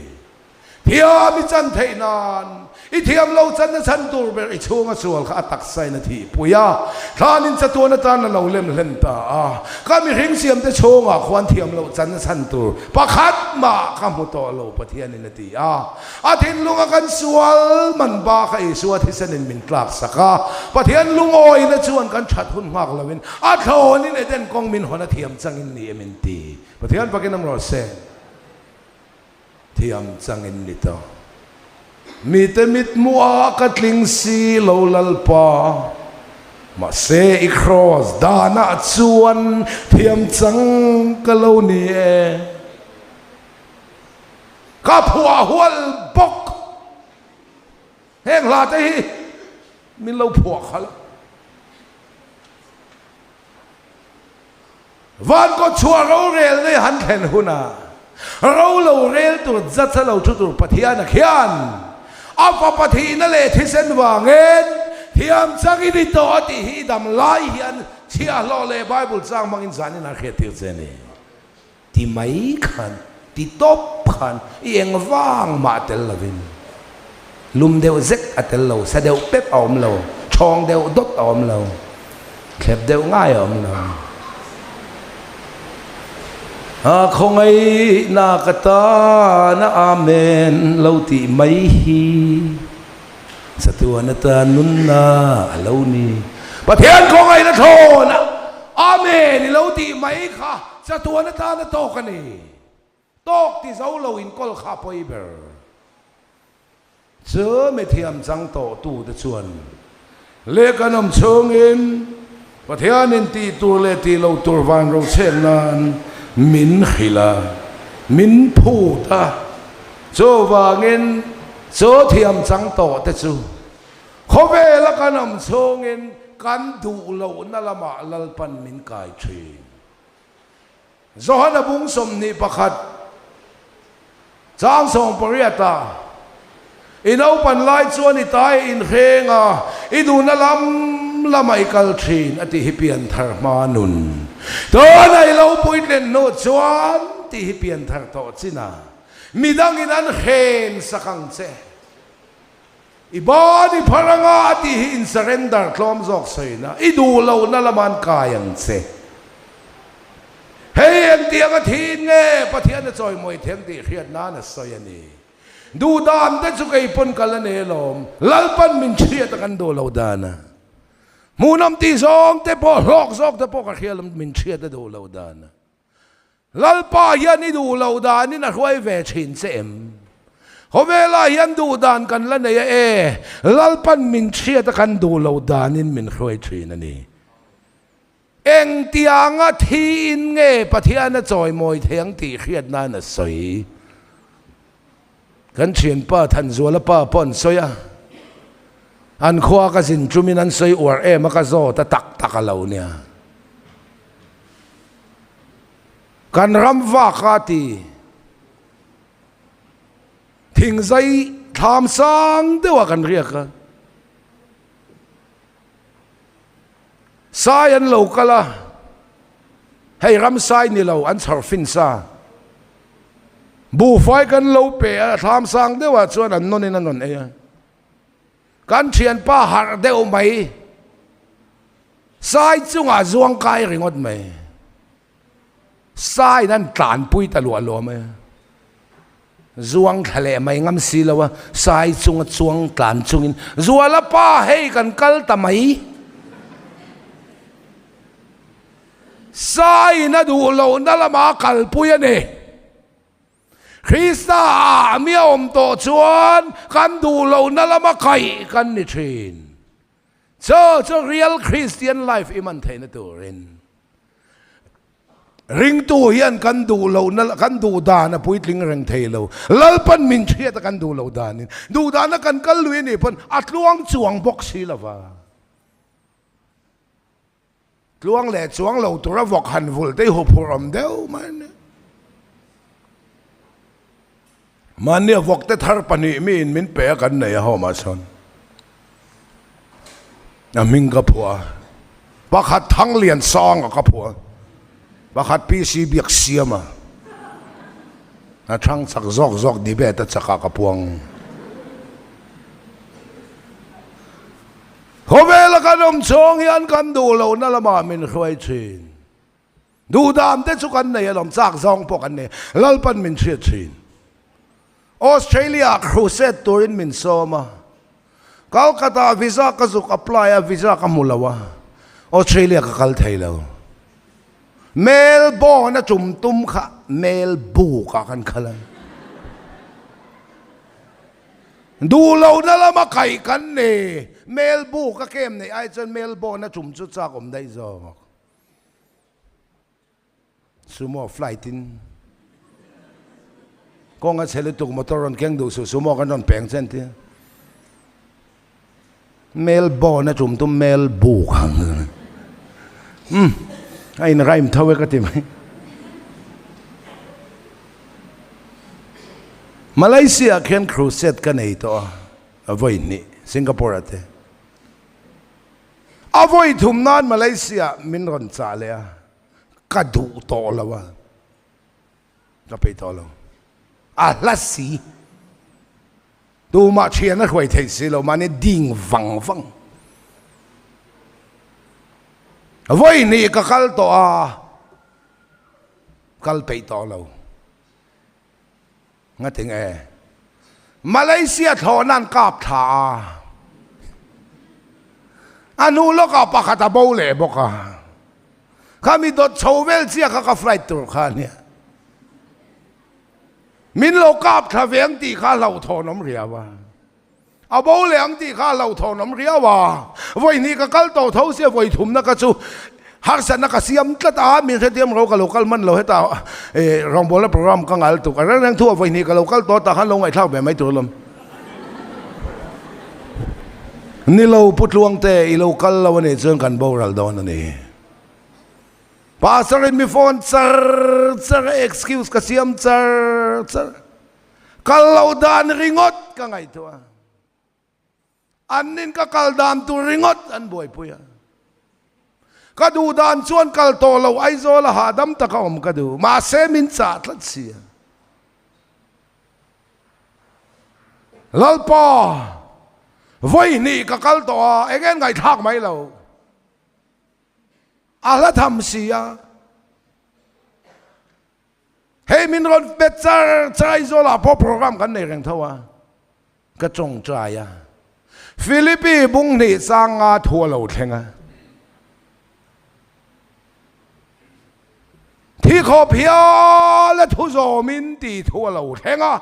Thiam i chan theih nan, i thiam lo chan a chhan tur ber i chhunga sual kha a taksa in a thihpui a, thlanin chatuan atan a lo lem hlen ta a. Ka mihring siamte chhungah khuan thiam loh chan a chhan tur pakhat mah ka hmu tawh lo Pathianin a ti a. A thinlunga kan sual man ba kha Isua thisenin min tlak sak a. Pathian lungawina chuan kan that hun nghak loin a thlawnin Eden kawng min hawn a thiam changin ni em in ti. Pathian fakin awm rawh se. Thiam changin ni ta. Mite mithmuhah ka tling si lo Lalpa, mahse i kraws danah chuan thiam chang ka lo ni e. Ka phuah hual bawk. Heng hla te hi min lo phuah khalh a. Van kawt chhuah rorel nei han thlen hunah ro lo rel tur judge a lo thu tur Pathiana khian a fapa thihna leh thisen vangin thiam changin i tawh a tih hi i dam lai hian chhiahhlawh leh Bible chang hmangin zanin a hriattir che a ni. Ti mai khan, ti tawp khan i eng vang mah a tel lovin, lum deuh zek a tel lo, sa deuh pep a awm lo, thawng deuh dawt a awm lo, thlep deuh ngai a awm lo. A khawngaihna ka tana Amen lo tih mai hi chatuan atan nunna a lo ni. Pathian khawngaihna thlawna Amen i lo tih mai kha Chatuan atana tawk a ni. Tawk ti zo lo inkawl kha a pawi ber. Chu mithiam chang tawhtute chuan lehkha awm chhungin Pathianin tih tur leh tih lo tur van rochek nan min hrilh a, min phut a. Chuvangin chu thiam chang tawh te chu khawvela kan awm chhungin kan duh lohna lamah Lalpan min kai thin. Johana bung 21 chang 18 ah, I naupan lai chuan i tai a inhreng a, i duhna lam lamah i kal thin a tih hi pianthar hma nun. Tuna i lo puitlin hnu chuan tih hi pianthar tawh chin a, midangin an hren sak ang che. I ban i phar anga a tih hi in surrender tlawm zawk sawina i duh lohna lama an kai ang che. Hei engtiang a thin nge Pathian a chawimawi thiang tih hriat nan a sawi a ni. Duh dan te chu kei pawn kal a nei alawm, Lalpan min hriat a kan duh loh dan a. Hmuhnawm tih zawng te pawh hlawk zawk te pawh ka hria alawm min hriat a duh loh dan a. Lalpa hian i duh loh danin a hruai ve thin che em? Khawvelah hian duh dan kan la nei a e, Lalpan min chhiat a kan duh loh danin min hruai thin a ni. Engtianga thiin nge Pathian a chawimawi thei ang tih hriat nan a sawi. Kan thianpa Thanzuala pa pawh an sawi a, an khua ka zin chumin an sawi uar em a ka zawt a tak tak a lo nia. Kan ram vak a ti. Thingzai thlam sang deuh ah kan riak a. Sai an lo kal a, hei ram sai ni lo an chhawr fin sa. Buhfai kan lo pe a, thlam sang deuh ah chuan an nawn in an rawn ei a. Kan thianpa harh deuh mai, sai chungah zuang kai ringawt mai. Saiin an tlanpui ta luah luah mai a, zuang thla leh mai ngam si lo a, sai chunga chuang tlan chungin, Zuala pa hei kan kal ta mai. Saiin a duh lohna lama a kalpui a ni. Krista ah mi a awm tawh chuan kan duh lohna lama kaih kan ni thin. Chu chu real Christian life i man theihna turin ringtu hian kan duh lohna kan duh dan a puitling reng thei lo. Lalpan min hriat a kan duh loh danin duh dana kan kal lui anih pawn a tluang chuang bawk si lova. Tluang leh chuang lo tura vawk han vul te hi huphurh awm deuh mai a ni. Mahnia vawk te thar pahnih miin min pe a kan nei a home ah chuan a hming ka phuah a, pakhat Thanglian Sanga ka phuah a, pakhat PC Biaksiama a thang chak zawk zawk debate a chakah ka puang. Khawvela kan awm chhawng hian kan duh lohna lamah min hruai thin. Duhdam te chu kan nei alawm, chak zawng pawh kan nei. Lalpan min hriat thin. Australia ah crusade turin min sawm a. Calcutta ah visa ka zuk apply a, visa ka hmu lo a. Australia ka kal thei lo. Melbourne a tum tum kha Melbourne ah kan kal a. Duh lohna lama kaih kan ni. Melbu ka kem neih ai chuan Melbourne a tum chu chak awm daih zawk. Sumo flight in kawng a chhe lutuk motor rawn keng duh suh sumo kan rawn peng che an ti a. Melbourne a tum tum Melbu ka ang zawk. Umm a in rhyme tho e ka ti mai. Malaysia ah khian crusade ka nei tawh a, a vawi hnih Singapore ah te. A vawi thum nan Malaysia ah min rawn chah leh a, ka duh tawh lo a, ka peih tawh lo. A hla si. Tumah thian a hruai theih si lo, mahni ding vang vang. Vawi hnih ka kal tawh a, kal peih tawh lo. Ngating e. Malaysia thlawhna an kap thla a, a hnu lawkah pakhat a bo leh bawk a. Khami dawt chho vel chiah kha ka flight tur kha a nia. Min lo kap thla ve ang tih kha a hlauhthawn awm riau a. A bo leh ang tih kha a hlauhthawn awm riau a. Vawi hnih ka kal tawh tho sia vawi thumna ka chu. Harsatna ka siam tlat a, min hrethiam ro ka lo kal hman lo heta rawngbawlna program ka ngal tuk a reng reng thu a vawihnih ka lo kal tawh tah khan lo ngaihthlak ve mai tur alawm. Ni lo Pu Tluangte i lo kal lo a nih chuan kan boral dawn a ni. Pastor in mi phone char char a excuse ka siam char char kal lo dan ringawt ka ngaihtuah a. An nin ka kal dan tur ringawt an buaipui a. Ka duh dan chuan kal tawh lo Aizawl a hahdam taka awm ka duh. Mahse min chah tlat si a. Lalpa, vawi hnih ka kal tawh a, eng nge ngaihthlak mai lo. A hla tham si a. Hei min rawn bet char char Aizawl ah pawh program kan nei reng tho a. Ka tawngtai a, Philippi bung hnih chang nga thu a lo thleng a. Thi khawp hial a thu zawmin tih thu a lo thleng a.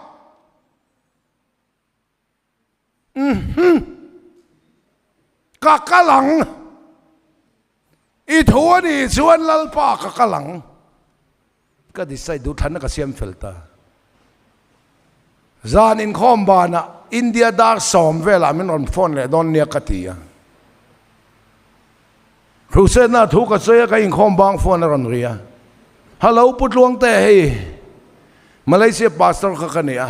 Uhmm. Ka kal ang. I thu a nih chuan Lalpa ka kal ang. Ka decide duh thlanna ka siam fel ta. Zan inkhawm banah India dar sawm velah min rawn phone leh dawn nia ka ti a. Crusade-na thu ka sawi a, ka inkhawm bang phone a rawn ri a. Hello Pu Tluangte hei Malaysia pastor kha ka ni a.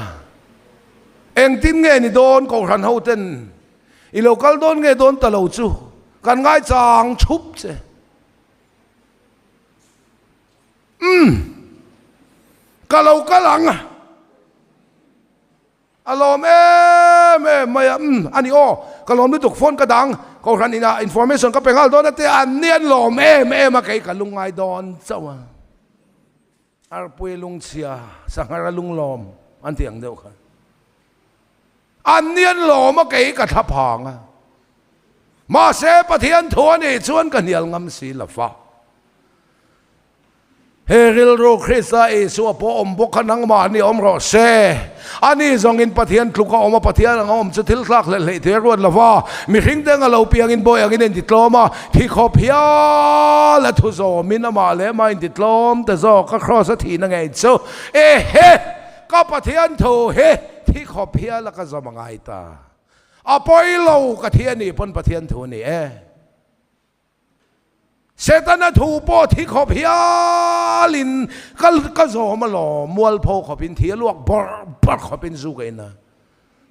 Engtin nge ni dawn Kohhran ho ten i lo kal dawn nge dawn ta lo chu kan ngaichang chhup che. Umm. Ka lo kal ang. A lawm em em mai a. Umm a ni aw. Ka lawm lutuk phone ka dang. Kohhran inah information ka pe nghal dawn a te an ni an lawm em em a kei ka lungngai dawn chauh a. Arpui lungchhia sanghar a lunglawm an tih ang deuh kha. An ni an lawm a kei ka thla phang a. Mahse Pathian thu a nih chuan ka hnial ngam si lo va. He rilru Krista Isua pawh awm bawk kha nangmah ni awm rawh se. Ani zawngin Pathian tluk a awm a, Pathian anga awm chu thil thlak hleh hleih thei a ruat lo va. Mihring te anga lo piangin bawi angin a intitlawm a, thi khawp hial a thu zawmin amah leh amah a intitlawm ta zawk a, kraws a thihna ngei chu ehe! Ka Pathian thu hi thi khawp hial a ka zawm a ngai ta. A pawi lo ka thi a nih pawn Pathian thu a ni e. Setana thu pawh thi khawp hialin ka ka zawm alawm, mualpho khawpin thi a luak bawrh bawrh khawpin zu ka in a.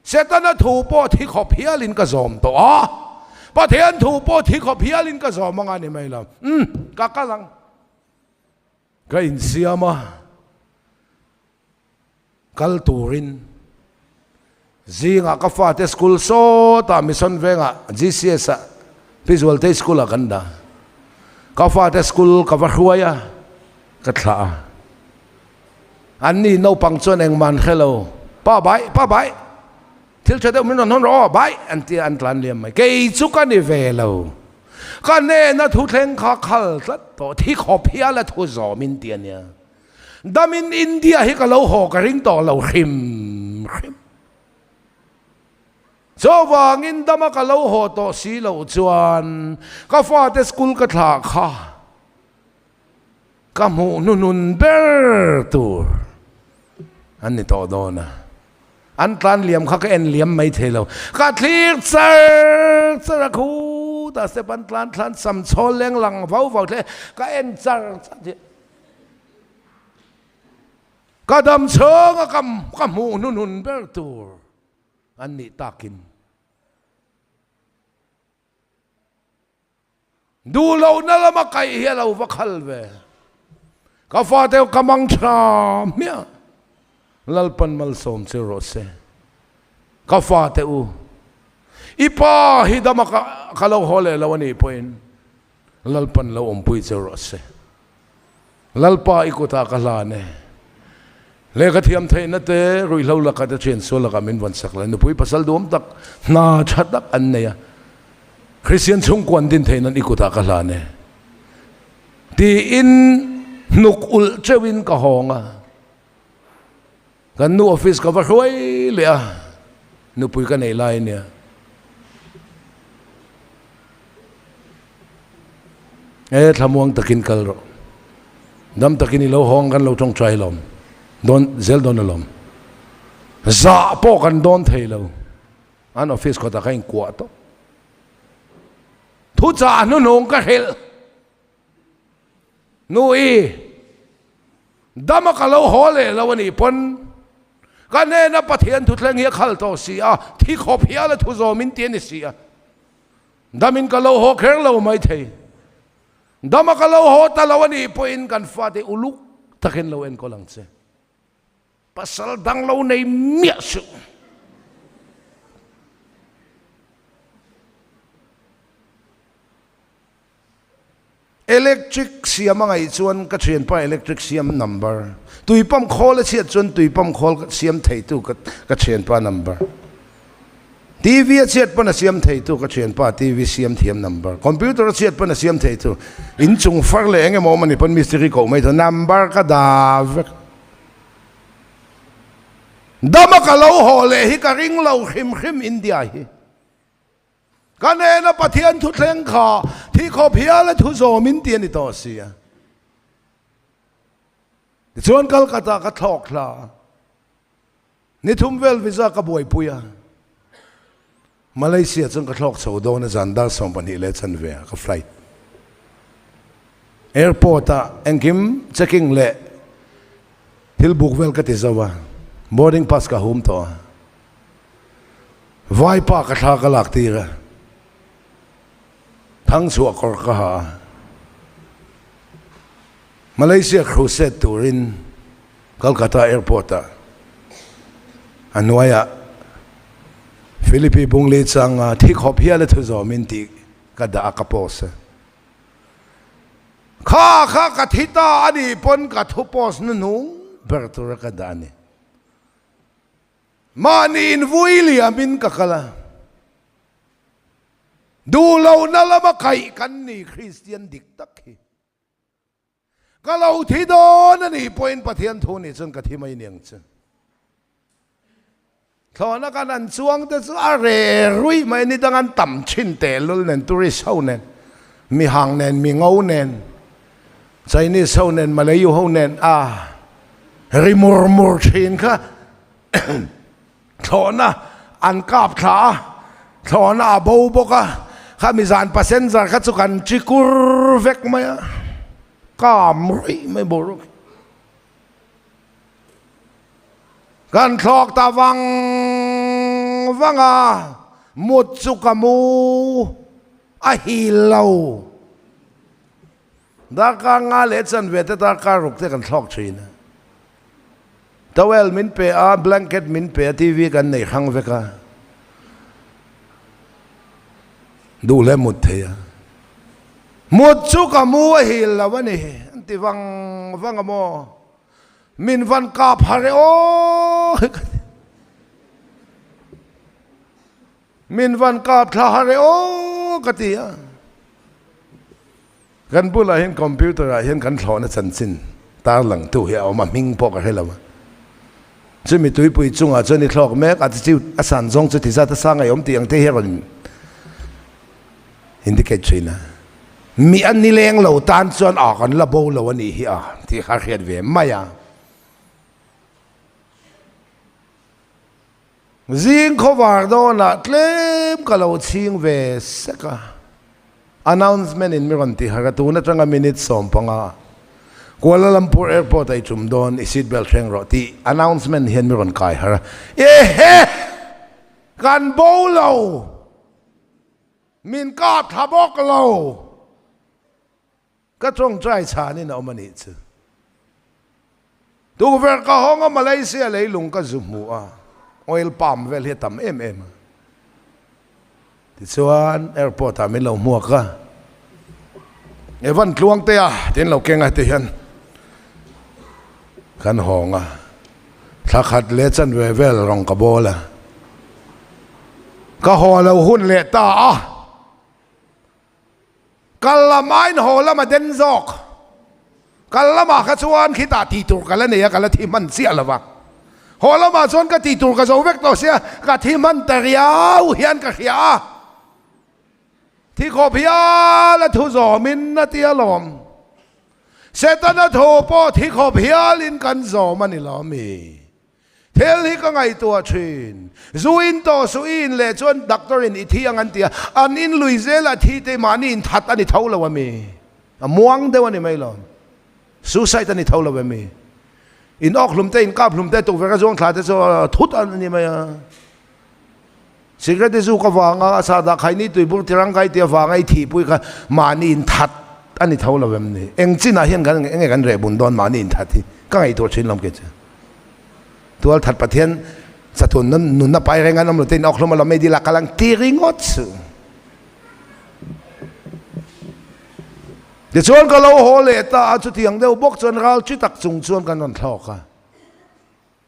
Setana thu pawh thi khawp hialin ka zawm tawh a, Pathian thu pawh thi khawp hialin ka zawm anga ni mai lo. Umm, ka kal ang. Ka insiam a. Kal turin zingah ka fate school sawtah Mission Vengah GCS ah Pi Zualtei school ah kan dah. Ka fate school ka va hruai a, ka thlah a. Anni naupang chuan engmah an hre lo. Pa bai, pa bai, thil tha deuh min rawn hawn rawh aw, bai an ti a, an tlan liam mai. Kei chu ka ni ve lo. Ka hnena thu thleng kha khal tlat tawh, thi khawp hial a thu zawmin ti a nia. Damin India hi ka lo haw ka ring tawh lo hrim hrim. Chuvangin dama ka lo haw tawh si loh chuan ka fate school ka thlah kha ka hmuh hnuhnun ber tur an ni tawh dawn a. An tlan liam kha ka en liam mai thei lo. Ka thlir char char a khutah step an tlan thlan sam chhawl leng lang vau vau thle ka en char char. Ka dam chhunga ka ka hmuh hnuhnun ber tur an nih takin duh lohna lama kaih hi a lo va khal ve. Ka fate ka mang tha hmiah. Lalpan malsawm che rawh se. Ka fate u, i pa hi dama ka ka lo haw leh lo a nih pawhin Lalpan lo awmpui che rawh se. Lalpa i kutah ka hlan e. Lehkha thiam theihna te, ruihhlo lakah te thian sual lakah min vawn sak la. Nupui pasal duam tak, hna tha tak an nei a. Kristian chhungkua an din theih nan i kutah ka hlan e. Tiin hnuk ulh teuhin ka hawng a. Kan nu office ka va hruai leh a, nupui ka nei lai ania. E thlamuang takin kal rawh. Dam takin i lo hawng kan lo tawngtai alawm. Dawn zel dawn alawm. Zah pawh kan dawn thei lo. An office kawtah ka inkuah tawp. Thuchah hnuhnung ka hrilh. Nu i dama ka lo haw leh lo a nih pawn ka hnena Pathian thuthleng hi a khal tawh si a, thi khawp hial a thu zawm in ti a ni si a. Damin ka lo haw kher lo mai thei. Dama ka lo haw ta lo a nih pawhin kan fate uluk takin lo enkawl ang che. Pasal dang lo nei miah suh. Electric siam a ngaih chuan ka thianpa electric siam number, tui pump khawl a chhiat chuan tui pump khawl siam theitu ka thianpa number, TV a chhiat pawn a siam theitu ka thianpa TV siam thiam number, computer a chhiat pawn a siam theitu, inchung far leh eng emaw awm a ni pawn mistiri koh mai chu number ka dah vek. Dama ka lo haw leh hi ka ring lo hrim hrim India hi. Ka nena Pathian thuthleng kha thi khawp hial a thu zawm in ti a ni tawh si a. Tichuan Calcutta ka thlawk thla a, ni thum vel visa ka buaipui a, Malaysia chuan ka thlawk chho dawn a zan dar 12 leh chanve ah ka flight. Airport ah engkim checking leh thil buk vel ka ti zo a, boarding pass ka hum tawh a. Vaipa ka thla ka lak tir a, thangchhuah kawr ka ha a, Malaysia crusade turin Kolkata airport ah a hnuaiah Philippi Bungli changa thi khawp hial a thu zawmin tih ka dah a, ka post a. Kha kha ka thi ta a nih pawn ka thu post hnuhnung ber tura ka dah a ni. Mahni in vui liamin ka kal a, duh lohna lama kaih kan ni Kristian dik tak hi. Ka lo thi dawn a nih pawhin Pathian thu nih chuan ka thi mai niang chu. Thlawhna kan an chuang te chu a re ruih mai ni dang an tam thin tehlul nen tourist ho nen, mi hang nen, mi ngo nen, Chinese ho nen, Malayu ho nen a ri mur mur thin kha thlawhna an kap thla a, thlawhna a bo bawk a, khami zan passenger kha chu kan chi kur vek mai a, kam ruih mai boruak hi. Kan thlawk ta vang vang a, mut chu ka mu a hil lo. Darkar nga leh chanve te darkar ruk te kan thlawk thin a. Towel min pe a, blanket min pe a, TV kan nei hrang vek a. Duh leh mut thei a. Mut chu ka mu a hil lo a ni, an ti vang vang a maw. Min van kap har e aw. Min van kap thla har e aw ka ti a. Kan bulah hian computer ah hian kan thlawhna chanchin tarlangtu hi a awm a, hming pawh ka hre lo a. Chumi tuipui chungah chuan i thlawk mek a, chiu a san zawng chu ti zat a sang a awm tih ang te hi a rawn indicate thin a. Mi a nileng lo tan chuan a kan la bo lo a nih hi a tih kha a hriat ve mai a. Zing khawvar dawnah tlem ka lo chhing ve sek a, announcement in mi rawn ti harh a, tun atanga minute 15 Kuala Lumpur airport ah i tum dawn, i seat belt hreng rawh tih announcement hian mi rawn kai harh a, ehe! Kan bo lo! Min kap thla bawk lo! Ka tawngtai chhanin a awm a nih chu. Tukverh ka hawng a, Malaysia leilung ka zu hmu a, oil palm vel hi a tam em em a. Tichuan airport ah min lo hmuak a, Evan Tluangtea tiin lo keng a heti hian kan hawng a, thla khat leh chanve vel rawng ka bawl a, ka haw lo hun leh ta a. Kal lam aiin haw lam a den zawk. Kal lamah kha chuan khitah tih tur ka la nei a, ka la thi hman chiah lo va. Haw lamah chuan ka tih tur ka zo vek tawh sia, ka thi hman ta riau hian ka hria a. Thi khawp hial a thu zawmin a ti alawm. Setana thu pawh thi khawp hialin kan zawm a ni lo mi? Thil hi ka ngaihtuah thin. Zu in tawh suh i in leh chuan doctor in i thi ang an ti a, an in lui zelah thi te mahni in that a ni tho lo a mi? A muang deuh a ni mai lo. Suicide a ni tho lo em mi? In awk hlum te, in kap hlum te, tukverh a zuang thla te chu thut a ni mai a. Cigarette zu ka vanga a sahdah khaini tuibur tirangkai tia vanga i thihpui kha mahni in that a ni tho lo em ni? Eng chinah hian kan enge kan reh bun dawn mahni in that hi ka ngaihtuah thin lo ke chu. Tual that Pathian chatun nun nunna pai reng an awm lo te in awk hlum a lo mei dil ah kal ang ti ringawt suh. Tichuan ka lo haw leh ta a, chutiang deuh bawk chuan ral chi tak chung chuan kan rawn thlawk a.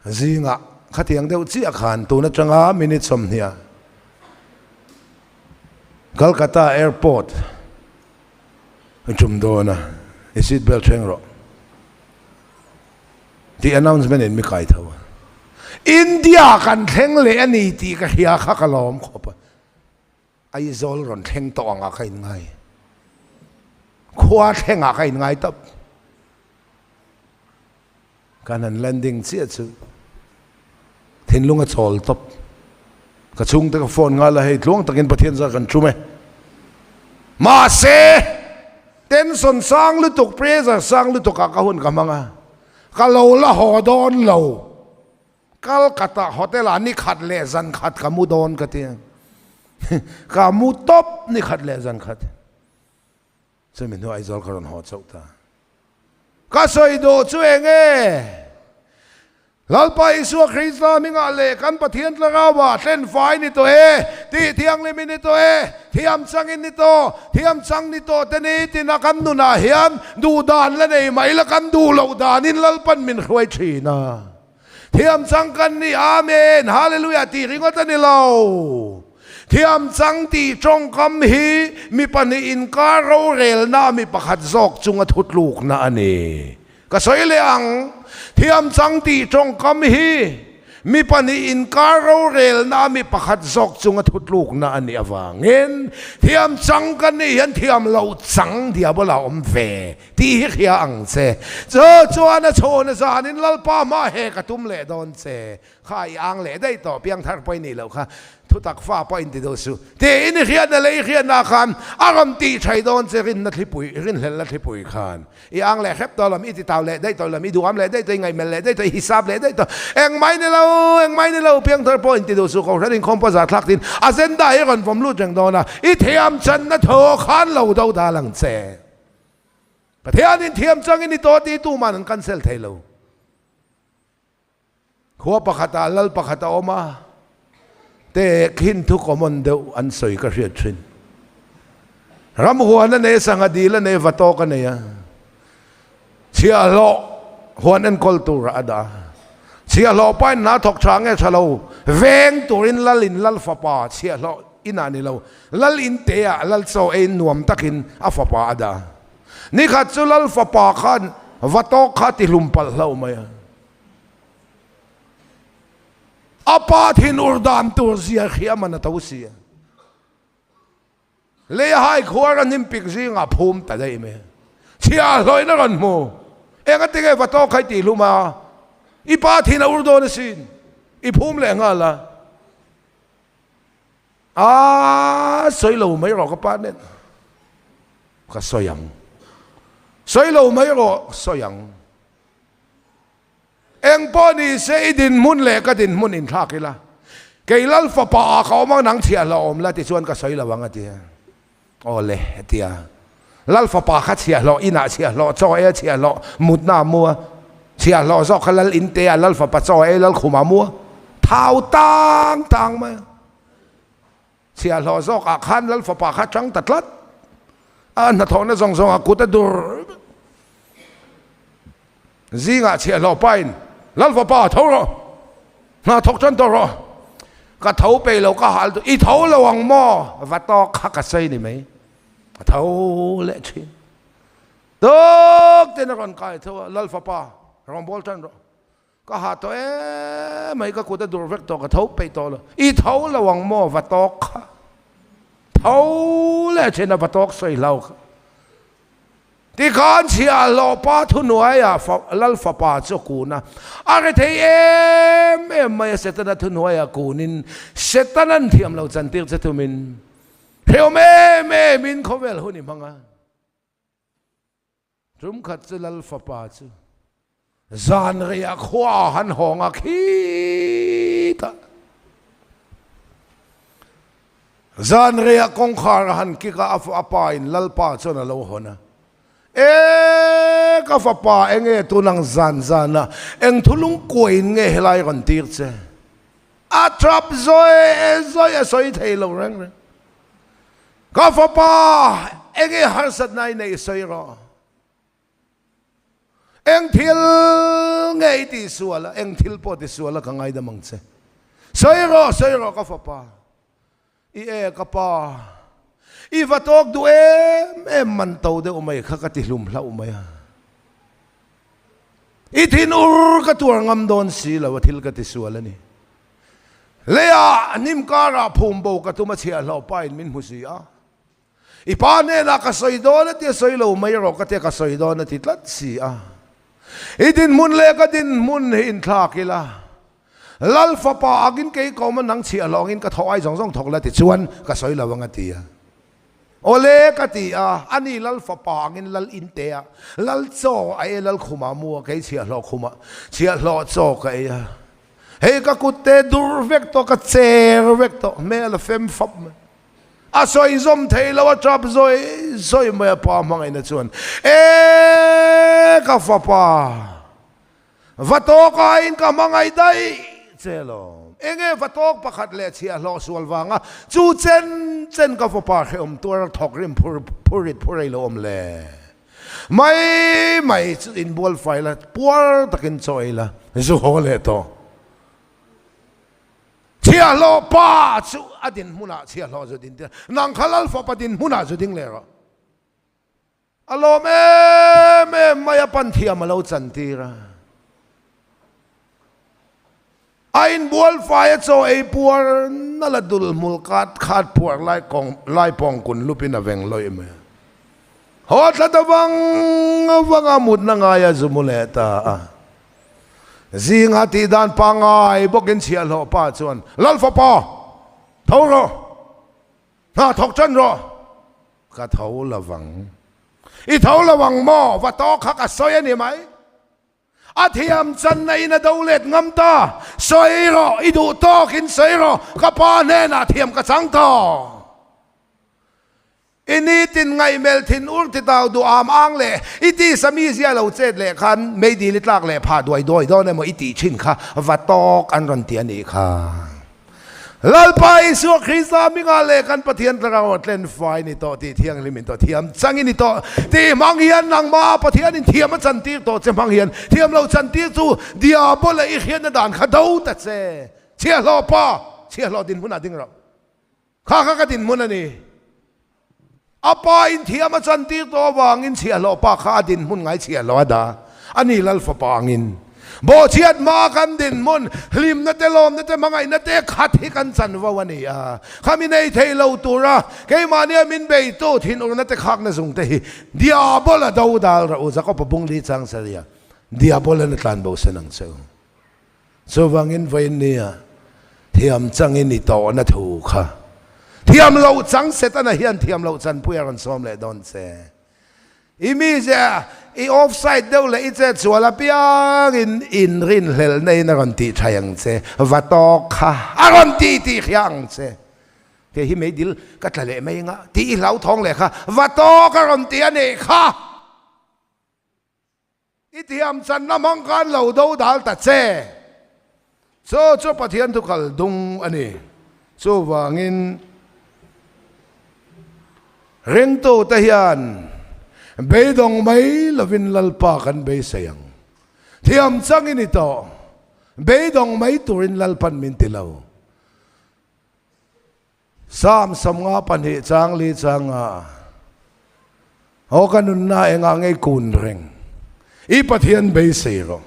Zingah khatiang deuh chiah khan tun atanga minute 20 Calcutta Airport a tum dawn a, i seat belt thleng rawh tih announcement in mi kai tho a. India kan thleng leh a ni tih ka hria kha ka lawm khawp a. Aizawl rawn thleng tawh angah ka inngai. Khua thlengah ka inngai tawp. Kan han landing chiah chu thinlung a chawl tawp. Ka chhungte ka phone nghal a, hei tluang takin Pathian zar kan tum e. Mahse, tension sang lutuk, pressure sang lutukah ka hun ka hmang a, ka lo la haw dawn lo. Calcutta hotel ah ni khat leh zan khat ka mu dawn ka ti a, ka mu tawp ni khat leh zan khat. Chumi hnu Aizawl ka rawn haw chauh ta. Ka sawi duh chu eng e? Lalpa Isua Krista hmingah leh kan Pathian Thlarauah thlen fai ni tawh e, tih thianghlim i ni tawh e, thiam chang i ni tawh, thiam chang ni tawh te ni tina kan nunah hian duh dan la nei mai la kan duh loh danin Lalpan min hruai thin a. Thiam chang kan ni, Amen, Hallelujah tih ringawt a ni lo. Thiam chang tih tawngkam hi mi pahnih inkar rorelna mi pakhat zawk chunga thutlukna a ni. Ka sawi leh ang, thiam chang tih tawngkam hi mi pahnih inkar rorelna mi pakhat zawk chunga thutlukna a nih avangin thiam chang kan nih hian thiam loh chang diabola awm ve. Tih hi hria ang che. Chu chuan a chhun a zanin Lalpa hma he ka tum leh dawn che. Kha i ang leh daih tawh, piangthar pawh i nih loh kha. Thutak fa pawh in ti duh suh. Tiin i hriatna leh i hriatna khan a rawn tih thei dawn che rinna thlipui, rinhlelhna thlipui khan. I ang leh hrep tawh lam, i ti tau leh daih tawh lam, i duham leh daih tawh, i ngaihmelh leh daih tawh, i hisap leh daih tawh. Engmah i ni lo, engmah i ni lo, piangthar pawh in ti duh suh. Kohhran inkhawm pawh zahthlak tiin agenda hi a rawn vawm lut reng dawn a, i thiam channa thaw khan lo do dal ang che. Pathianin thiam changin i tawh tih tuman an cancel thei lo. Khua pakhatah lal pakhat a awm a, te khin thu common deuh an sawi ka hriat thin. Ram huan a nei a, sangha dil a nei a, va tawk a nei a. Chhiahhlawh huan enkawl tur a dah a. Chhiahhlawh pain hna thawk tha nge tha lo veng turin lal in lal fapa chhiahhlawh inah ni lo lal in te ah lal chaw eiin nuam takin a fapa a dah a. Nikhat chu lal fapa khan va tawk kha ti hlum palh hlauh mai a. A pa thinur dan tur zia hria man a to si a. Lei a hai khuar a hnim pik zingah phum ta daih mai a. Chhia hlawin a rawn hmu. Eng a tinge va tawk khai tih hlum a. I pa thin a ur dawn asin. I phum leh nghal a. A sawi lo mai rawh ka pa nen. Ka sawi ang. Sawi lo mai rawh sawi ang. Eng pawh ni se i dinhmun leh ka dinhmun inthlak ila, kei Lal fapa ah ka awm ang nang chhiah hlauh awm la tichuan ka sawi lo ang a ti a. Aw le a ti a. Lal fapa kha chhiah hlawh inah chhiah hlawh chaw ei a chhiah hlawh mutna a mu a, chhiah hlawh zawk kha Lal inte ah Lal fapa chaw ei Lal khum a mu a, thau tang tang mai a. Chhiah hlawh zawk ah khan Lal fapa kha chang ta tlat a, hnathawhna zawng zawng ah kut a dur. Zingah chhiahhlawh pain, Lal fapa, tho rawh! Hna thawk tan tawh rawh! Ka tho peih lo, ka hal duh. I tho lo ang maw? Va tawk kha ka sawi ni mai. A tho leh thin. Tuk ten a rawn kai tho a, Lal fapa, rawnbawl tan rawh. Ka ha tawh em mai, ka kut a dur vek tawh, ka tho peih tawh lo. I tho lo ang maw? Va tawk kha. tho leh thin a va tawk sawi hlau kha. Tikhan chhiahhlawh pa thuhnuaiah Lal fapa chu a kun a, a rethei em em mai a, Setana thuhnuaiah kunin Setanan thiam lo chantir che thumin hrehawm em emin khawvel hun i hmang a. Tumkhat chu Lal fapa chu zan reiah khua a han hawng a khitah zan reiah kawngkhar a han kik a, a pa in Lalpa chuan a lo hawn a, E ka fapa enge tunang zan zan a eng thulung kuain nge helai rawn tir che? A trap zawi zawi a sawi thei lo reng reng. Ka fapa enge harsatna i neih sawi rawh. Eng thil nge i tih sual a, eng thil pawh ti sual a ka ngaidam ang che. Sawi rawh, sawi rawh ka fapa. I e ka pa, i va tawk duh em em man to deuh mai kha ka ti hlum hlauh mai a. I thin ur ka tuar ngam dawn si lo a thil ka ti sual a ni. Leiah hnim karah phum bo ka tum a chhiahhlawh pa in min hmu si a. I pa hnenah ka sawi dawn a tia sawi lo mai rawh ka tia ka sawi dawn a ti tlat si a. I dinhmun leh ka dinhmun hi inthlak ila. Lal fapa angin kei ka awm a nang chhiah hlawngin ka thawh ai zawng zawng thawk la ti chuan ka sawi lo ang a ti a. Awle ka ti a, ani Lal fapa angin Lal inte a, Lal chaw a ei a Lal khumah mu a kei chhiahhlawh khumah chhiahhlawh chaw ka ei a. Hei ka kut te dur vek tawh ka cher vek tawh hmel a fem fap mai. A sawi zawm thei lo a tap zawi zawi mai a pa hmangaihna chuan E ka fapa va tawk aiin ka hmangaih daih che lawm. Enge va tawk pakhat leh chhiahhlawh sual vanga chu chen chen ka fapa hrehawm tuar thawk rim phur phur rit phur ei lo awm le. Mai mai chu inbual fai la puar takin chaw ei la zu haw leh tawh. Chhiahhlawh pa chu a dinhmunah chhiahhlawh zu din tir, nang kha Lal fapa dinhmunah zu ding leh rawh. A lawm em em mai a pan thiam a lo chan tir a. A inbual fai a chaw ei puar nal a dul hmul kat khat puar lai kawng lai pawng kun lupin a veng lawih mai a. Haw thla ta vang vang a mutna ngai a zu mu leh ta a. Zinga tih dan pangngai bawkin chhiahhlawh pa chuan, Lal fapa, tho rawh! Hna thawk tan rawh! Ka tho lo vang. I tho lo ang maw? Va tawk kha ka sawi a ni mai. A thiam channa in a do let ngam ta. Sawi rawh, i duh tawkin sawi rawh, ka pa hnenah thiam ka chang tawh. I nitin ngaihmelh thin ur ti tau duh am ang leh i tisa mi zia lo chet leh khan meidil i tlak leh phah duai duai dawn emaw i tih thin kha va tawk an rawn ti a nih kha. Lalpa Isua Krista hmingah leh kan Pathian thlarau a tlen fai ni tawh tih thianghlim in tawh thiam chang i ni tawh tih hmang hian nangmah Pathianin thiam a chantir tawh che hmang hian thiam lo chantir chu diabola i hriatna dan kha do ta che. Chhiahhlawh pa, chhiahhlawh dinhmunah ding rawh. Kha kha ka dinhmun a ni. A pa in thiam a chantir tawh avangin chhiahhlawh pa kha a dinhmun ngai chhiahhlawh a dah a ni Lal fapa angin. Bawhchhiat hma kan dinhmun, hlimna te, lawmna te, hmangaihna te khat hi kan chanvo a ni a. Khami nei thei lo tura keimahnia min beitu thinurna te khakna zung te hi Diabol a do dal rawh u, Jakob-a bung li chang saria Diabol-an a tlanbo sen ang che u. Chuvangin vawiin nia thiam changin i tawhna thu kha thiam loh chang Setana hian thiam loh chanpui a rawn sawm leh dawn che. I mizia i offside deuh leh i chet sual apiangin inrinhlelhna in a rawn tih thai ang che, va tawk kha a rawn tih tih hria ang che. Kei hi meidil ka tla leh mai anga tih i hlauthawng leh kha va tawk a rawn ti a nih kha. I thiam channa hmang khan lo do dal ta che. Chu chu Pathian thu kal dung a ni. Chuvangin ringtute hian beidawng mai lovin Lalpa kan beisei ang. Thiam changin i tawh. Beidawng mai turin Lalpan min ti lo. Psalm 52 chang li changa Aw ka nunna engah ngei kun reng i Pathian beisei rawh.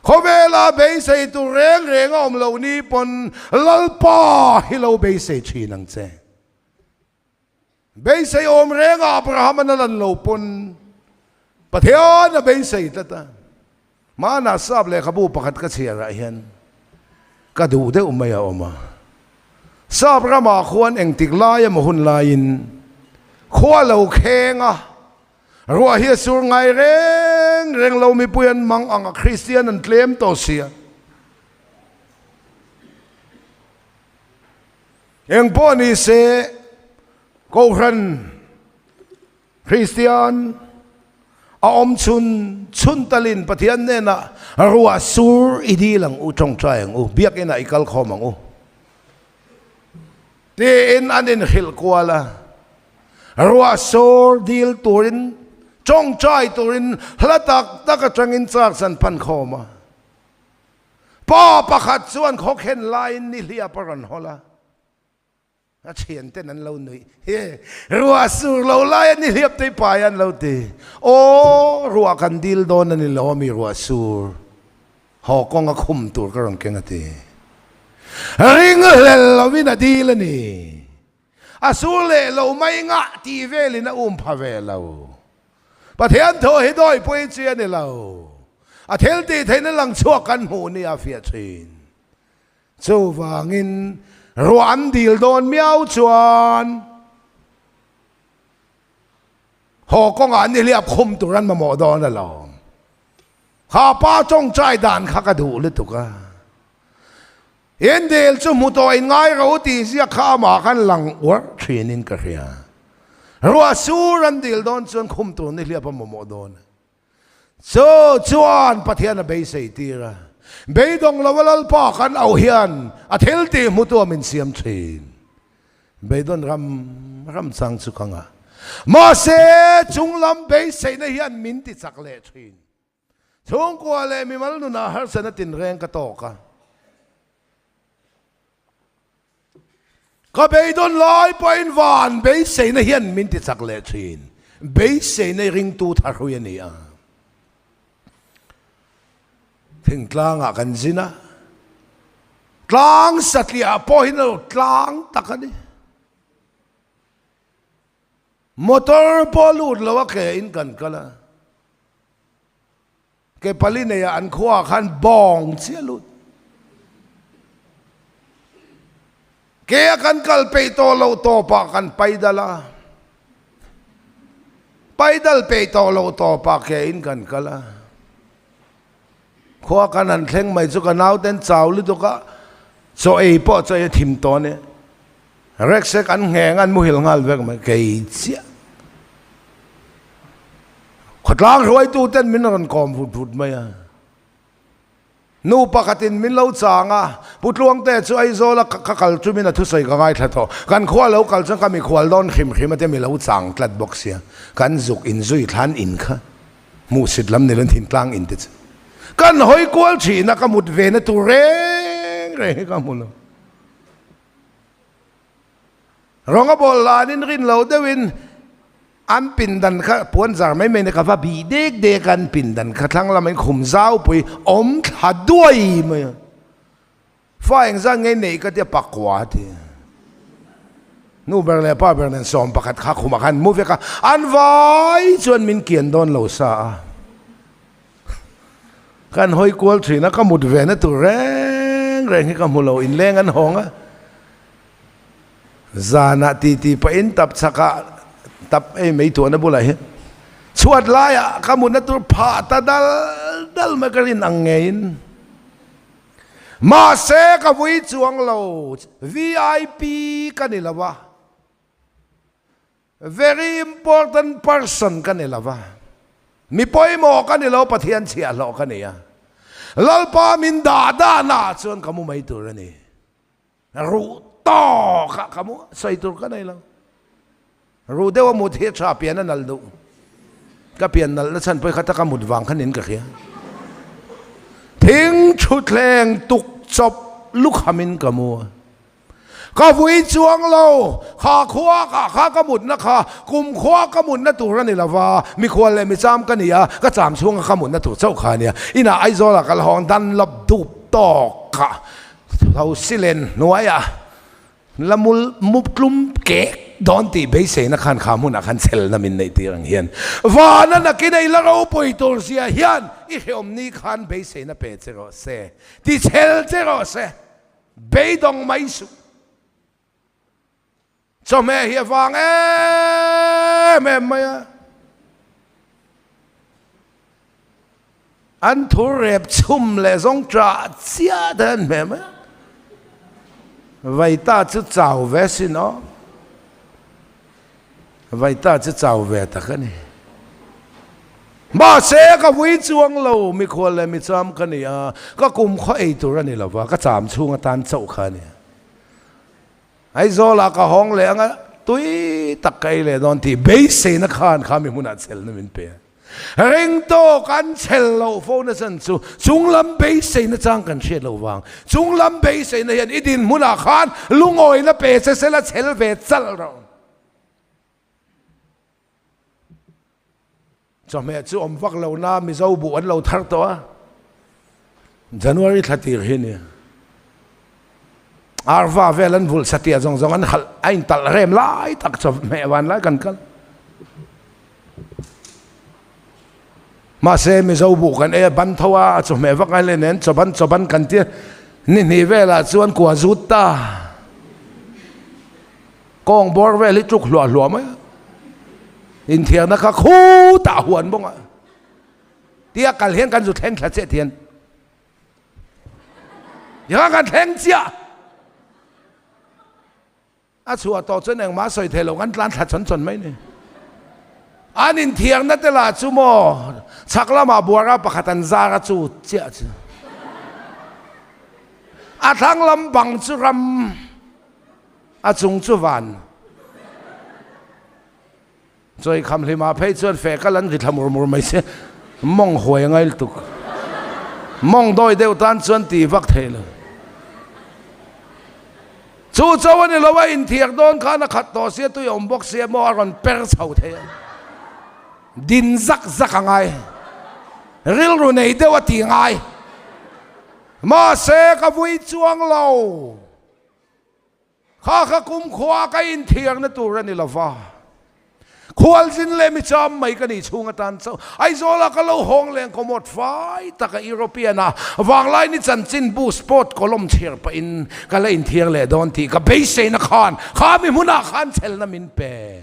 Khawvela beisei tur reng reng a awm loh ni pawn Lalpa hi lo beisei thin ang che. Beisei awm renga Abraham-an a lan lo pawn Pathian a beisei tlat a. Hmanah sap lehkhabu pakhat ka chhiarah hian ka duh deuh mai a awm a. Sap ramah khuan engtik lai emaw hun laiin khua lo kheng a, ruah hi a sur ngai reng reng lo mipui an mang ang a, Kristian an tlem tawh sia. Eng pawh ni se Kohhran Kristian a awm chhun chhun talin Pathian hnenah ruah sur i dil ang u, tawngtai ang u, biakinah i kal khawm ang u tiin an inhrilh kual a. Ruah sur dil turin, tawngtai turin hla tak tak atangin church an pan khawm a. Pa pakhat chuan khawkhen laiin nihliap a rawn hawl a, a thianten an lo nuih. He, ruah sur lo laia nihliap te pai an lo ti. Aw, ruah kan dil dawn a ni lo a mi ruah sur haw kawng a khum tur ka rawn keng a ti. Ring hlel lovin a dil a ni. A sur leh lo mai ngah tih velin a um pha ve lo. Pathian thaw hi dawipui chi a ni lo. A thil tih theihna lang chhuak kan hmuh ni a fiah thin. Chuvangin ruah an dil dawn miau chuan haw kawngah an ihliap khum tur an mamawh dawn alawm. Kha pa tawngtai dan kha ka duh lutuk a. Endel chu hmu tawh in ngai ro tih ziak kha amah khan lang uar thin in ka hria. Ruah sur an dil dawn chuan khum tur ni hliap a mamawh dawn. Chu chuan Pathian a beisei tir a, beidawng lo a Lalpa kan auh hian a thil tih hmutu a min siam thin. Beidawn ram ram chang chu ka ngah. Mahse chunglam beiseina hian min ti chak leh thin. Chhungkua leh mimal nunah harsatna tinreng ka tawk a. Ka beidawn lai pawhin van beiseina hian min ti chak leh thin. Beiseina ringtu thahrui a ni a. Thingtlangah kan zin a, tlang satliah pawhin a lo tlang tak a ni. Motor pawh lut lo a ke in kan kal a. Ke pali nei ah an khua ah khan bawng chiah lut. Ke a kan kal peih tawh loh tawp ah kan paidal a. Paidal peih tawh loh tawp ah ke in kan kal a. Khua kan han thleng mai chu ka nauten chau lutuk a, chaw ei pawh chaw ei a thim tawh a nia. Reksek an ngheng an muhil nghal vek mai kei chiah. Khawtlang hruaitu ten min rawn kawm vut vut mai a. Nu pakhatin min lo chang a, Pu Tluangte chu Aizawl a ka kal chumin a thusawi ka ngaithla tawh. Kan khua lo kal chuan ka mikhual dawn hrim hrim a tia mi lo chang tlat bawk sia. Kan zuk inzui thlan in kha hmuhsit lam nilo in thintlang in te chu kan hawi kual thin a, ka mut ve na tur reng reng hi ka hmu lo. Rawng a bawl lanin rin lo deuhin an pindan kha puan zar mai mai na ka va bih dek dek a, an pindan kha thlang lama in khum zau pui awm thla duai mai a. Fa engzat nge neih ka tia pakua a ti. Nu ber leh pa ber nen 11 kha khumah khan mu vek a, an vai chuan min kian dawn lo sa a. Kan hawi kual thin a, ka mut ve na tur reng reng hi ka hmu lo, inleng an hawng a. Zanah titi pahin tap chhakah tap ei mai tuahna bulah hian chhuat laiah ka mutna tur phah ta dal dal mai ka rin ang ngeiin. Mahse ka vui chuang lo, VIP ka ni lo a. Very important person ka ni lo va, mi pawimawh ka ni lo, Pathian chhiahhlawh ka ni a, Lalpa min dah dahna ah chuan ka mu mai tur a ni. Ruh tawkah ka mu, sawi tur ka nei lo. Ruh deuha mut hi a tha, pian a nalh duh. Ka pian nalhna chhan pawh hi kha taka mut vang khan in ka hria. Thing thutthleng tuk chawp lukhamin ka mu a. Ka vui chuang lo, kha khua kha kha ka mutna kha kum khua ka mutna tur a ni lo va, mikhual leh micham ka ni a, ka cham chhunga ka mutna tur chauh kha a nia. Inah Aizawlah ka la hawng Dunlop dup tawk kha tho silen hnuaiah la mul mup tlum kek. dawn tih beiseina khan kha hmunah khan chhelna min neih tir ang hian vana nakin ei la ropui tur zia hian i hreawm ni khan beiseina pe che rawh se, ti chhel che rawh se, beidawng mai suh. Chawhmeh hi a vang em em mai a. An thu rep chhum leh zawng ṭah chiah te an hmeh mai a. Vaita chu chau ve sin aw. Vaita chu chau ve tak a ni. Mahse ka vui chuang lo, mikhual leh micham ka ni a, ka kumkhaw ei tur a ni lo va, ka cham chhung atan chauh kha a ni. Aizawlah ka hawng leh anga tui tak ka ei leh dawn tih beiseina khan kha mi hmunah chelna min pe a. Ring tawk an chel loh fo na chan chu chunglam beiseina chang kan hriat loh vang. Chunglam beiseina hian i dinhmunah khan lungawina pe che sela chel ve chalh rawh. Chawhmeh chu awm vak lo na Mizo buh an lo thar tawh a, January thla tir hi nia. Arva vel an vulh satliah zawng zawng an halh a intalh rem lai tak chawhmeh van lai kan kal. Mahse Mizo buh kan ei a ban tho a, chawhmeh vak ngai leh nen chawban chawban kan tia ni hnih velah chuan kua zut ta. Kawng bawr vel hi tluk hluah hluah mai a, inthiarna kha khutah huan bawng a, tia kal hian kan zu thleng thla chiah thian. Tikhan kan thleng chiah. A chhuah tawh chuan engmah sawi thei lo kan tlan thla chawn chawn mai ni. An inthiarna te lah chu maw chhak lamah buara pakhat an zar a chu chiah chu. A thlang lam bang chu ram A chung chu van chawi kham hlimah phei chuan feh kal an ri thla mur mur mai se, mawng huai a ngai lutuk. Mawng dawi deuh tan chuan ti vak thei lo. Chu cho a ni lo a, inthiar dawn khan a khat tawh sia, tui a awm bawk sia maw a rawn per chho thei a. Din zak zak a ngai. Rilru nei deuh a ti ngai. Mahse ka vui chuang lo. Kha kha kumkhua ka inthiarna tur a ni lo va, khualzin leh micham mai ka nih chhung atan chauh Aizawlah ka lo hawng leng kawmawt fai taka European-a vanglai ni chanchinbu sport column chhiar pahin ka la inthiar leh dawn tih ka beiseina khan kha mi hmunah khan chhelna min pe.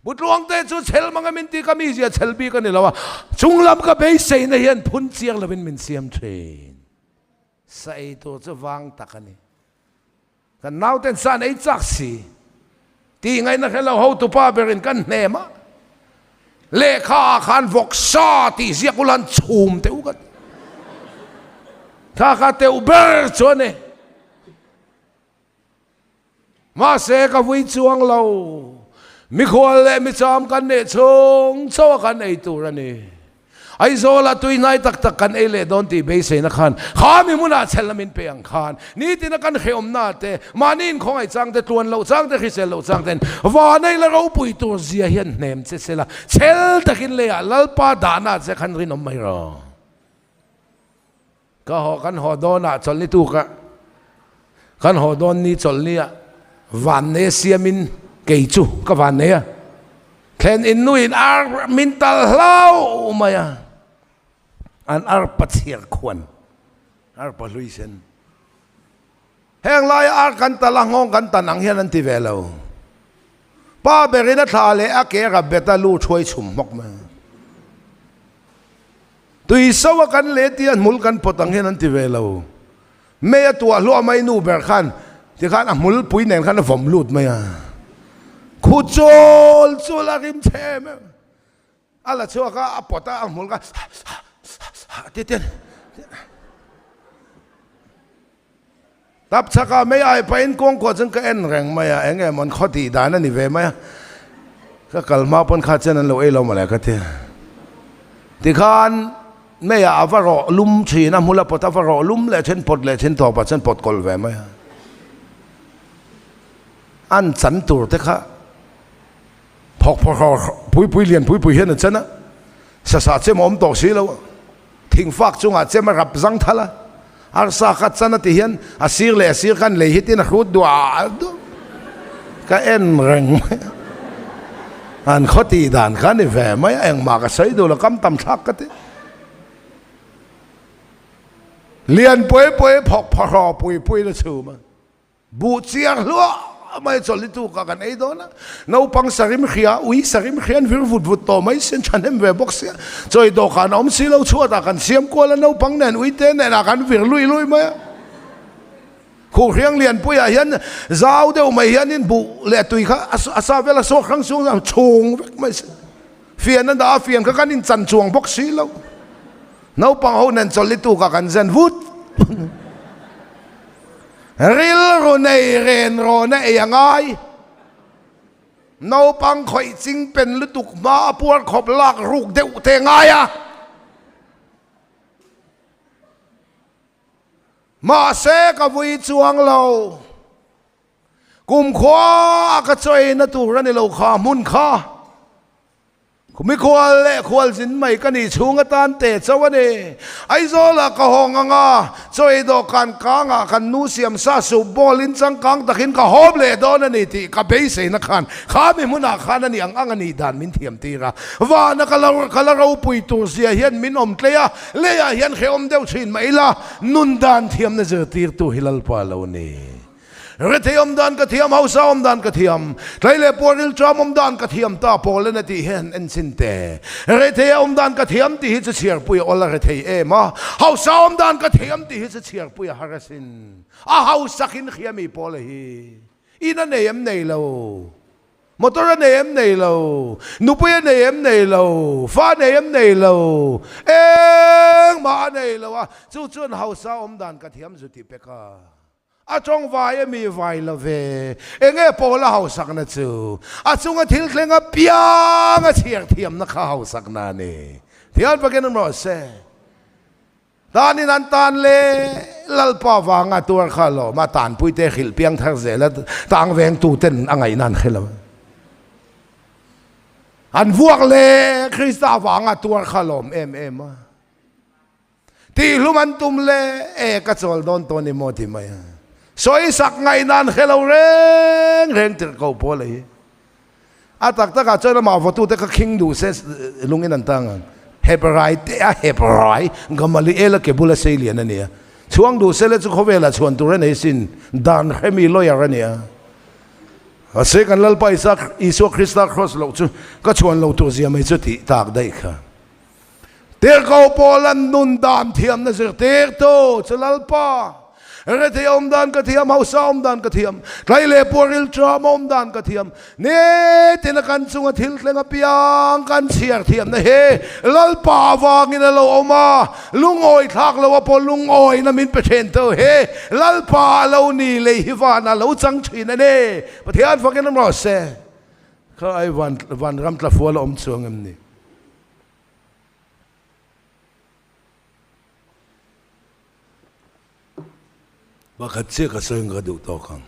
Butluangte chu chhel mang em inti ka mizia chhel bik a ni lo a, chunglam ka beiseina hian phun chiang lovin min siam thin. Sa ei tur chu vang tak a ni. Kan nauten sa an ei chak si. Tih ngaihna hre lo hotupa berin kan hnem a. Lehkha ah khan vawk sa tih ziak ula an chhum teuh ka ti. Kha kha teuh ber chu a ni. Mahse ka vui chuang lo. Mikhual leh micham kan nih chhung chauh a kan ei tur a ni. Aizawlah tui hnai tak tak kan ei leh dawn tih beiseina khan kha mi hmunah chhelna min pe ang khan nitina kan hrehawmna te, mahni inkhawngaih chang te, tluan loh chang te, hrisel loh chang ten vanei la ropui tur zia hian hnem che sela chhel takin leiah Lalpa dahna che khan rinawm mai rawh. Ka haw kan haw dawnah chawlhni tuk a, kan haw dawn ni chawlhni ah vannei a siamin kei chu ka vannei a, thlen in nuin ar min tal hlau mai a, an arpa chhiar khuan, arpa hlui sen. Heng laia ar kan tal a nghawng kan tan ang hian an ti ve lo. Pa berin a thla leh a ke rap bet a lu thuai chhum hmawk mai a. Tui so a kan leh tia hmul kan pawt ang hian an ti ve lo. Mei a tuah hluah mai nu ber khan tikhan a hmul pui nen khan a vawm lut mai a. Khu chawl chu la rim chhe em em. A la chhuak a, a pawt a, a hmul kha ti ten. Tap chhakah mei ai pahin kawngkua chuan ka en reng mai a, eng emaw an khaw tih dan a ni ve mai a, ka kal hma pawn kha chuan an lo ei lo mawle ka ti. Tikhan meiah a va rawh lum thin a, hmula pawt a va rawh lum leh then pawt leh then tawpah chuan pawt kawlh ve mai a. An chan tur te kha phawk phawk pui pui lian pui pui hian a chan a, sasa chem a awm tawh si lo a. Thingfak chungah chem a rap zang thal a, arsa kha chan a ti hian a sir leh a sir khan lei hitin a hrut duah duah. Ka en reng mai a. An khaw tih dan kha a ni ve mai a, engmah ka sawi duh lo, kam tam thlak ka ti. Lian pui pui phawk phawhraw pui pui na chhum a. Buh chiar hluah mai chawlh hi tuk ah kan ei dawn a, naupang sarim hria, ui sarim hria an vir vut vut tawh mai sin thahnem ve bawk sia, chawi dawhkan a awm si lo chhuat ah kan siam kual a, naupang nen ui te nen ah kan vir lui lui mai a. Khuh hriang lianpui ah hian zau deuh mai hianin buh leh tui kha a sa vel a suak hrang sung a chhung vek mai si. Fian a dah a, fian kha kan inchan chuang bawk si lo. Naupang ho nen chawlh hi tuk ah kan zen vut vut. Rilru nei ren rawn a ei a ngai. Naupang khawih ching pen lutuk hma a puar khawp lak ruk deuh te ngai a. Mahse ka vui chuang lo. Kumkhua a ka chawi na tur a ni lo kha hmun kha. Mikhual leh khualzin mai ka nih chhung atan teh chauh a ni. Aizawlah ka hawng ang a, chawi dawhkan kangah kan nu siam sa soup bowl in changkang takin ka hawp leh dawn a ni tih ka beiseina khan kha mi hmunah khan a nih ang ang a nih dan min thiam tir a. Vana ka lo ka la ropui tur zia hian min awm tlei a, leiah hian hrehawm deuh thin mah ila nun dan thiamna zirtirtu hi Lalpa lo ni. Rethei awm dan ka thiam, hausa awm dan ka thiam, tlai leh puar rilṭam awm dan ka thiam ta pawl en a tih hian en chin te. Rethei a awm dan ka thiam tih hi chu chhiarpui a awl a rethei em a, hausa awm dan ka thiam tih hi chu chhiarpui a har asin. A hausakin hria mi pawl a hi in a nei em nei lo. Motor a nei em nei lo, nupui a nei em nei lo, fa a nei em nei lo, engmah a nei lo a, chu chuan hausa awm dan ka thiam zu ti pek a. A tawng vai a mi vai lo ve, enge pawl a hausakna chu? A chunga thil thleng apiang a chhiar thiamna kha hausakna a ni. Thian fakin an rawh se. Tanin an tan le Lalpa vanga tuar kha lawm a tanpuite hrilh piang thar zel a, tang vengtuten a ngaihna an hre lo. An vuak le Krista vanga tuar kha lawm em em a. Tihlum an tum le e ka chawl dawn tawh ni maw ti mai a. Sawisak ngaihna an hre lo reng reng tirh ko pawl a hi. A tak takah chuan amah vawtute kha khing duh se lungin an tang ang. Hebrai te a Hebrai Gamaliel a ke bula sei lian a nia. Chhuang duh se le chu khawvelah chhuan tur a nei sin. Dan hremi lawyer a nia. Mahse kan Lalpa Isua Krista cross loh chu ka chhuan lo tur zia mai chu tih tak daih kha. Tirhkoh pawl an nun dan thiamna zirtirtu chu Lalpa, rethei awm dan ka thiam, hausa awm dan ka thiam, tlai leh puar rilṭam awm dan ka thiam, nitin a kan chunga thil thleng apiang kan chhiar thiamna hi Lalpa avangin a lo awm a, lungawi thlak lo a pawh lungawina min pe ṭhen tu hi Lalpa a lo ni lei hi vanah lo chang ṭhin a ni. Pathian fakin awm rawh se. Kha ai van vanram tlafual a awm chuang em ni? Pakhat chiah ka sawi ka duh tawk ang.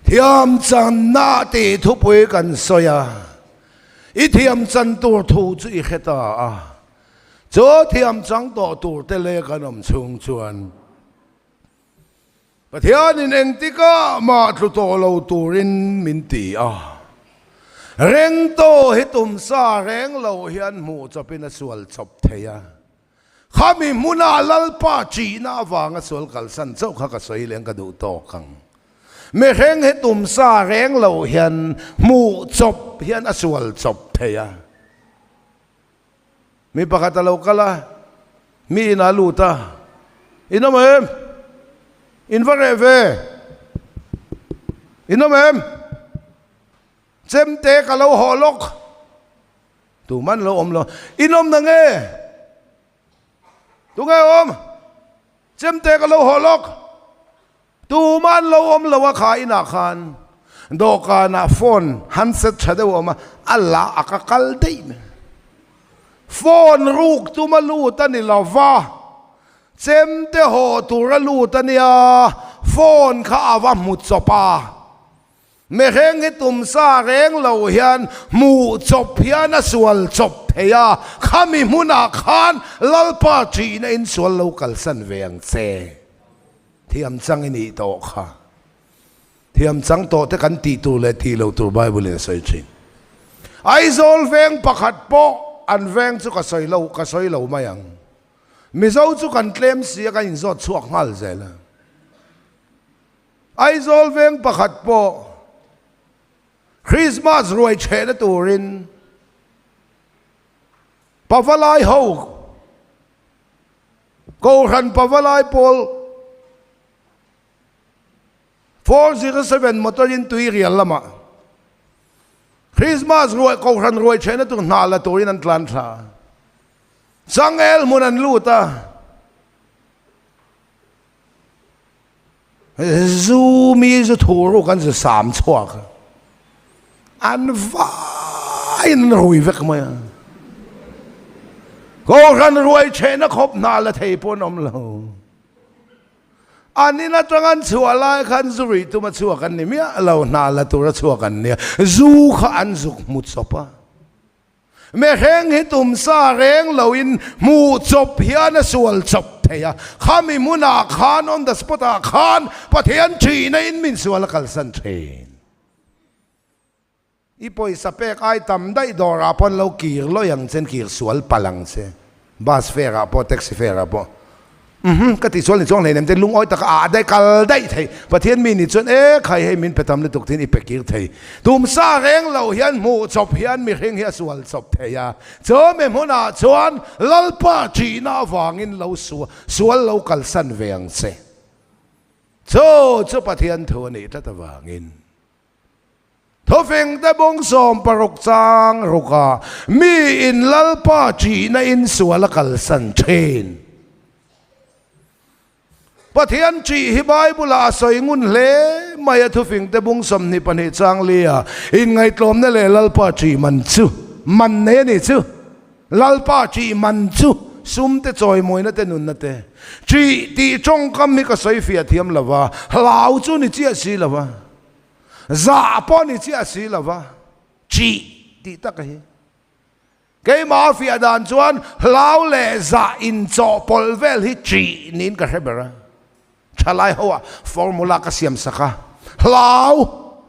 Thiam channa tih thupui kan sawi a, i thiam chan tur thu chu i hre ta a, chu thiam chang tawh tur te leh kan awm chhung chuan Pathianin engtikah mah tlu tawh lo turin min ti a, reng tawh hi tum sa reng lo hian hmuh chawpin a sual chawp thei a. Khami hmuna Lalpa ṭihna avanga sual kalsan chauh kha ka sawi leng ka duh tawk ang. Mihring hi tum sa reng lo hian hmuh chawp hian a sual chawp thei a. Mi pakhat a lo kal a, mi inah a lut a, In awm em? In va reh ve? In awm em? Chemte ka lo haw lawk. Tuman lo awm lo. In awm na nge? Tunge awm? Chemte ka lo haw lawk. Tuman lo awm lo a kha inah khan dawhkanah phone handset tha deuh a awm a, a la a ka kal daih mai. Phone ruk tuma lut a ni lo va, chemte haw tura lut a nia, phone kha a va hmu chawp a. Mihring hi tum sa reng lo hian hmuh chawp hian a sual chawp thei a, khami hmunah khan Lalpa ṭihna in sual lo kalsan ve ang che. Thiam chang i nih tawh kha. Thiam chang tawh te kan tih tur leh tih loh tur Bible in a sawi thin. Aizawl veng pakhat pawh an veng chu ka sawi lo ka sawi lo mai ang. Mizo chu kan tlem si a kan inzawt chhuak nghal zel a. Aizawl veng pakhat pawh Christmas ruai chhehna turin Pavalai ho Kohhran Pavalai pawl 407 motor in tui rial lamah Christmas ruai Kohhran ruai chhehna tur hna la turin an tlan thla a. Changel hmun an lut a. Zu mi zu thu ruk an zu sam chhuak a. An vaiin an rui vek mai a. Kohhran ruai chhehna khawp hna la thei pawh an awm lo. An in atang an chhuah lai khan zu ruih tum a chhuak an ni miah lo, hna la tur a chhuak an nia. Zu kha an zuk hmu chawp a. Mehreng hi tumsa reng loin hmuh chawp hian a sual chawp thei a, khami hmunah khan on the spot ah khan Pathian thihna in min sual a kalsan thin. I pawisa pek ai tam daih dawrah pawh an lo kir lawih ang che, an kir sual palh ang che, bus fare ah pawh taxi fare ah pawh. Umm ka tih chuan ni chuang hleinem te lungawi taka ah daih kal daih thei Pathian mi ni chuan e khai hei min pe tam lutuk tiin i pe kir thei tumsa reng lo hian hmuh chawp hian mihring hi a sual chawp thei a chu mi hmunah chuan Lalpa ṭihna avangin lo sual lo kalsan ve ang che chu chu Pathian thu a nih tlat avangin. Thawfeng te bawng 16 chang rukah mi in Lalpa ṭihna in sual a kalsan ṭhin. Pathian ṭih hi Bible-ah a sawi ngun hle mai a, thufing te bung 22 chang lia inngaihtlawmna leh Lalpa ṭih man chu man nei a ni chu. Lalpa ṭih man chu sum te chawimawina te nunna te ṭih tih ṭawngkam hi ka sawi fiah thiam lo va, hlau chu ni chiah si lo va. Zah pawh ni chiah si lo va, ṭih tih tak a hi. Keimah a fiah dan chuan hlau leh zah inchawhpawlh vel hi ṭih niin ka hre ber a. Thalai ho ah formula ka siam sak a, hlau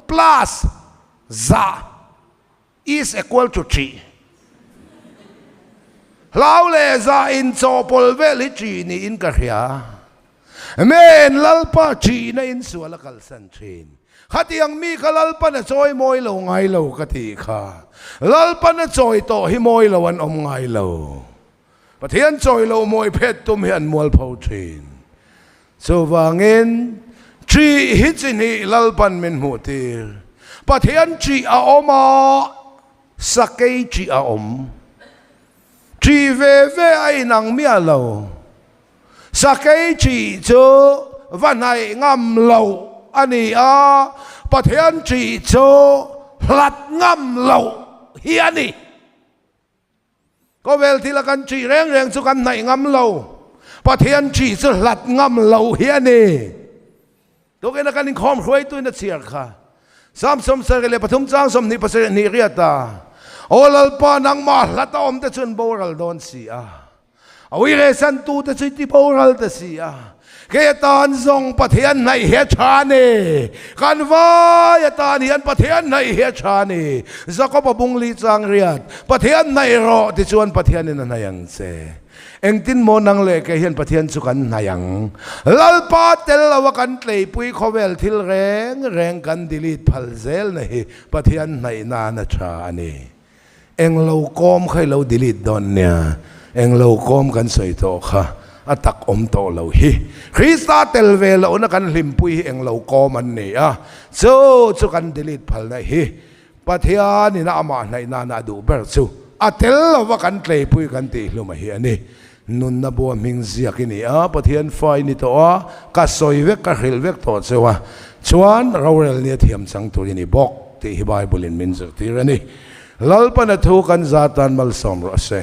plus zah is equal to ṭih. Hlau leh zah inchawhpawlh vel hi ṭih niin ka hria. Men Lalpa ṭihna in sual a kalsan ṭhin. Khatiang mi kha Lalpan a chawi mawi lo ngai lo ka tih kha. Lalpan a chawi tawh hi mawi lo an awm ngai lo. Pathian chawi lo mawi phet tum hi an mualpho ṭhin. Chuvangin ṭih hi chi hnih Lalpan min hmuh tir. Pathian ṭih a awm a, sakei ṭih a awm. Ṭih ve ve a inang miah lo. Sakei ṭih chu va hnaih ngam loh a ni a, Pathian ṭih chu hlat ngam loh hi a ni. Khawvel thila kan ṭih reng reng chu kan hnaih ngam lo, Pathian ṭih chu hlat ngam loh hi a ni. Tukin a kan inkhawm hruaituin a chhiar kha. Psalm 73 chang 27 hnih riat a, Aw Lalpa, nangmah hlat a awm te chu an boral dawn si a. A uire santute chu i ti boral ta si a. Kei atan zawng Pathian hnaih hi a tha a ni. Kan vai atan hian Pathian hnaih hi a tha a ni. Jakob-a bung li chang riat, Pathian hnaih rawh tichuan Pathianin a hnaih ang che. Engtin maw nang leh kei hian Pathian chu kan hnaih ang? Lalpa tel loa kan tleipui khawvel thil reng reng kan delete phal zelna hi Pathian hnaih nan a tha a ni. Englo kawm kha i lo delete dawn nia, englo kawm kan sawi tawh kha a tak awm tawh lo hi. Krista tel ve lohna kan hlimpui hi englo kawm an ni a, chu chu kan delete phalna hi Pathianin a amah hnaih nana a duh ber chu a tel lova kan tleipui kan tih hluma hi a ni. Nunna bua hming ziak i ni a, Pathian fa i ni tawh a, ka sawi vek ka hrilh vek tawh cheu a, chuan rorel nia thiam chang tur i ni bawk tih hi Bible in min zirtir a ni. Lalpana thu kan za tan malsawm rawh se.